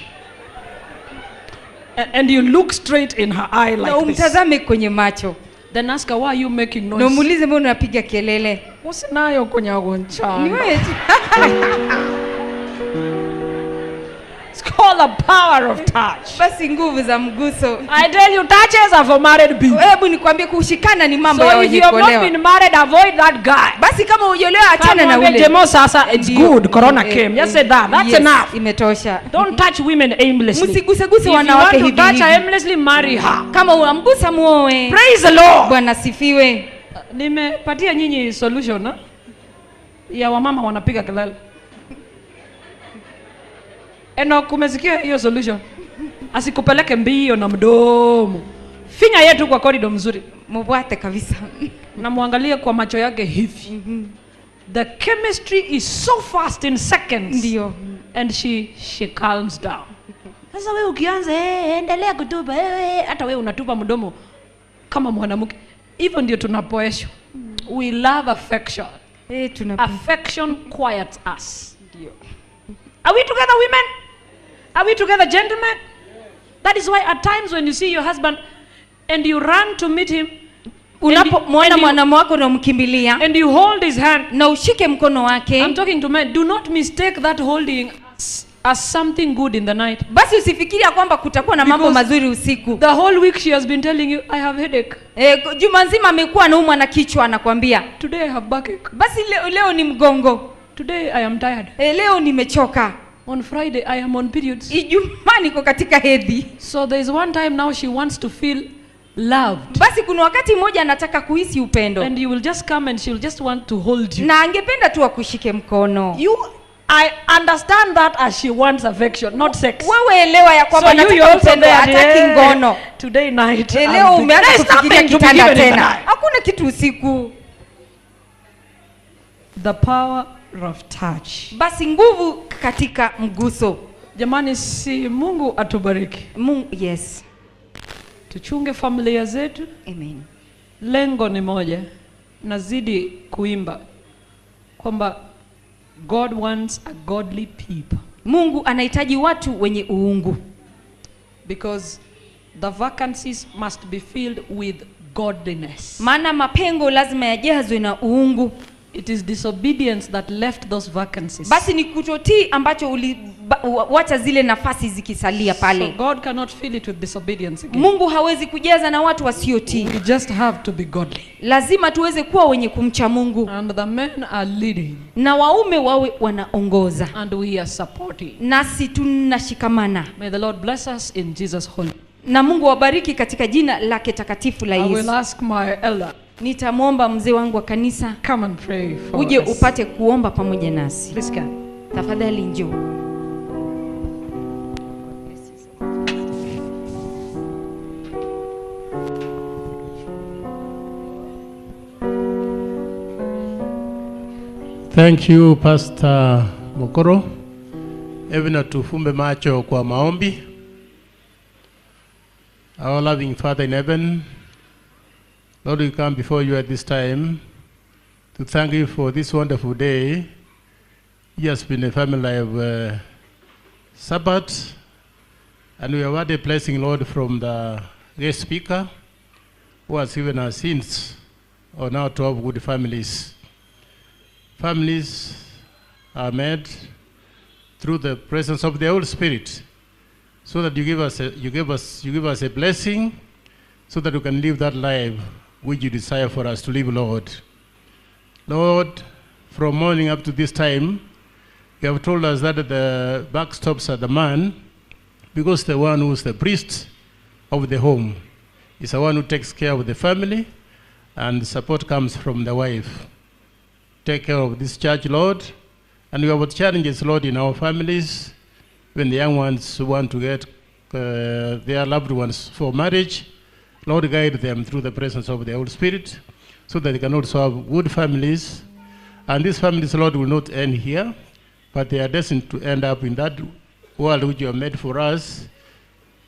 And you look straight in her eye like na umtazame this. Kwenye macho. Then ask her, why are you making noise? Na umuulize mbona unapiga kelele? Usinayo kunyagoncha. Ni wewe. It's called the power of touch. Basi nguvu za mguso. I tell you, touches are for married people. Hebu nikwambie kushikana ni mambo ya wenye kuolewa. kuolewa. So if you have not been married, avoid that guy. Basi kama hujaolewa achana na ule. Jemo sasa, it's good. Corona came. Just say that. That's yes, enough. Imetosha. Don't touch women aimlessly. Msiguseguse wanawake hivi. If you want to touch her aimlessly, marry her. Kama unamgusa muoe. Praise the Lord. Bwana sifiwe. Nimepatia nyinyi solution na ya wamama wanapiga kelele. Eno kumesikia hiyo solution. Asikupeleke mbio na mdomo. Finya yetu kwa corridor mzuri. Mubwate kabisa. Na muangalie kwa macho yake hivi. The chemistry is so fast in seconds. Ndio. And she calms down. Sasa wewe ukianza endelea kutupa hata wewe unatupa mdomo kama mwanamke. Hivyo ndio tunapoeshwa. We love affection. Affection quiets us. Ndio. Are we together, women? Are we together, gentlemen? That is why at times when you see your husband and you run to meet him, unapomwona mwanamume wako na umkimbilia, and you hold his hand, na ushike mkono wake. I'm talking to men. Do not mistake that holding as something good in the night. Basi usifikiria kwamba kutakuwa na mambo mazuri usiku. The whole week she has been telling you, I have headache. Juma nzima amekuwa anaumwa na kichwa anakuambia. Today I have backache. Basi leo ni mgongo. Today I am tired. Leo nimechoka. On Friday I am on periods. Ijumaa niko katika hedhi. So there is one time now she wants to feel loved. Basi kuna wakati mmoja anataka kuhisi upendo. And you will just come and she will just want to hold you. Na angependa tu akushike mkono. I understand that as she wants affection, not sex. Wewe elewa ya kwamba anataka upendo, hataki ngono. Today night. Leo umeanza kufikiria kitanda tena. Hakuna kitu usiku. The power of touch. Basi nguvu katika mguso. Jamani, si Mungu atubariki. Mungu, yes. Tuchunge familia zetu. Amen. Lengo ni moja. Nazidi kuimba kwamba God wants a godly people. Mungu anahitaji watu wenye uungu. Because the vacancies must be filled with godliness. Maana mapengo lazima yajazwe na uungu. It is disobedience that left those vacancies. Basi ni kutotii ambacho uliwacha zile nafasi zikisalia pale. So God cannot fill it with disobedience again. Mungu hawezi kujaza na watu wasiotii. We just have to be godly. Lazima tuweze kuwa wenye kumcha Mungu. And the men are leading. Na waume wawe wanaongoza. And we are supporting. Nasi tunashikamana. May the Lord bless us in Jesus' holy. Na Mungu wabariki katika jina lake takatifu la Yesu. I will ask my elder. Nitamwomba mzee wangu wa kanisa. Come and pray for uje us. Upate kuomba pamoja nasi. Please come. Tafadhali njoo. Thank you, Pastor Mokoro. Hebu tufumbe macho kwa maombi. Our loving Father in heaven, Lord, we come before you at this time to thank you for this wonderful day. It has been a family of Sabbath, and we have had a blessing, Lord, from the guest speaker who has given us hints on how to have good families. Families are made through the presence of the Holy Spirit, so that you give us a blessing, so that we can live that life which you desire for us to live, Lord. Lord, from morning up to this time, you have told us that the buck stops at the man, because the one who is the priest of the home is the one who takes care of the family, and support comes from the wife. Take care of this church, Lord. And we have challenges, Lord, in our families, when the young ones want to get their loved ones for marriage. Lord, guide them through the presence of the Holy Spirit, so that they can also have good families. And these families, Lord, will not end here, but they are destined to end up in that world which you have made for us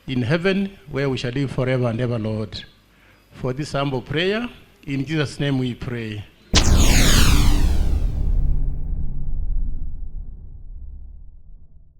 in heaven, where we shall live forever and ever, Lord. For this humble prayer, In Jesus' name we pray.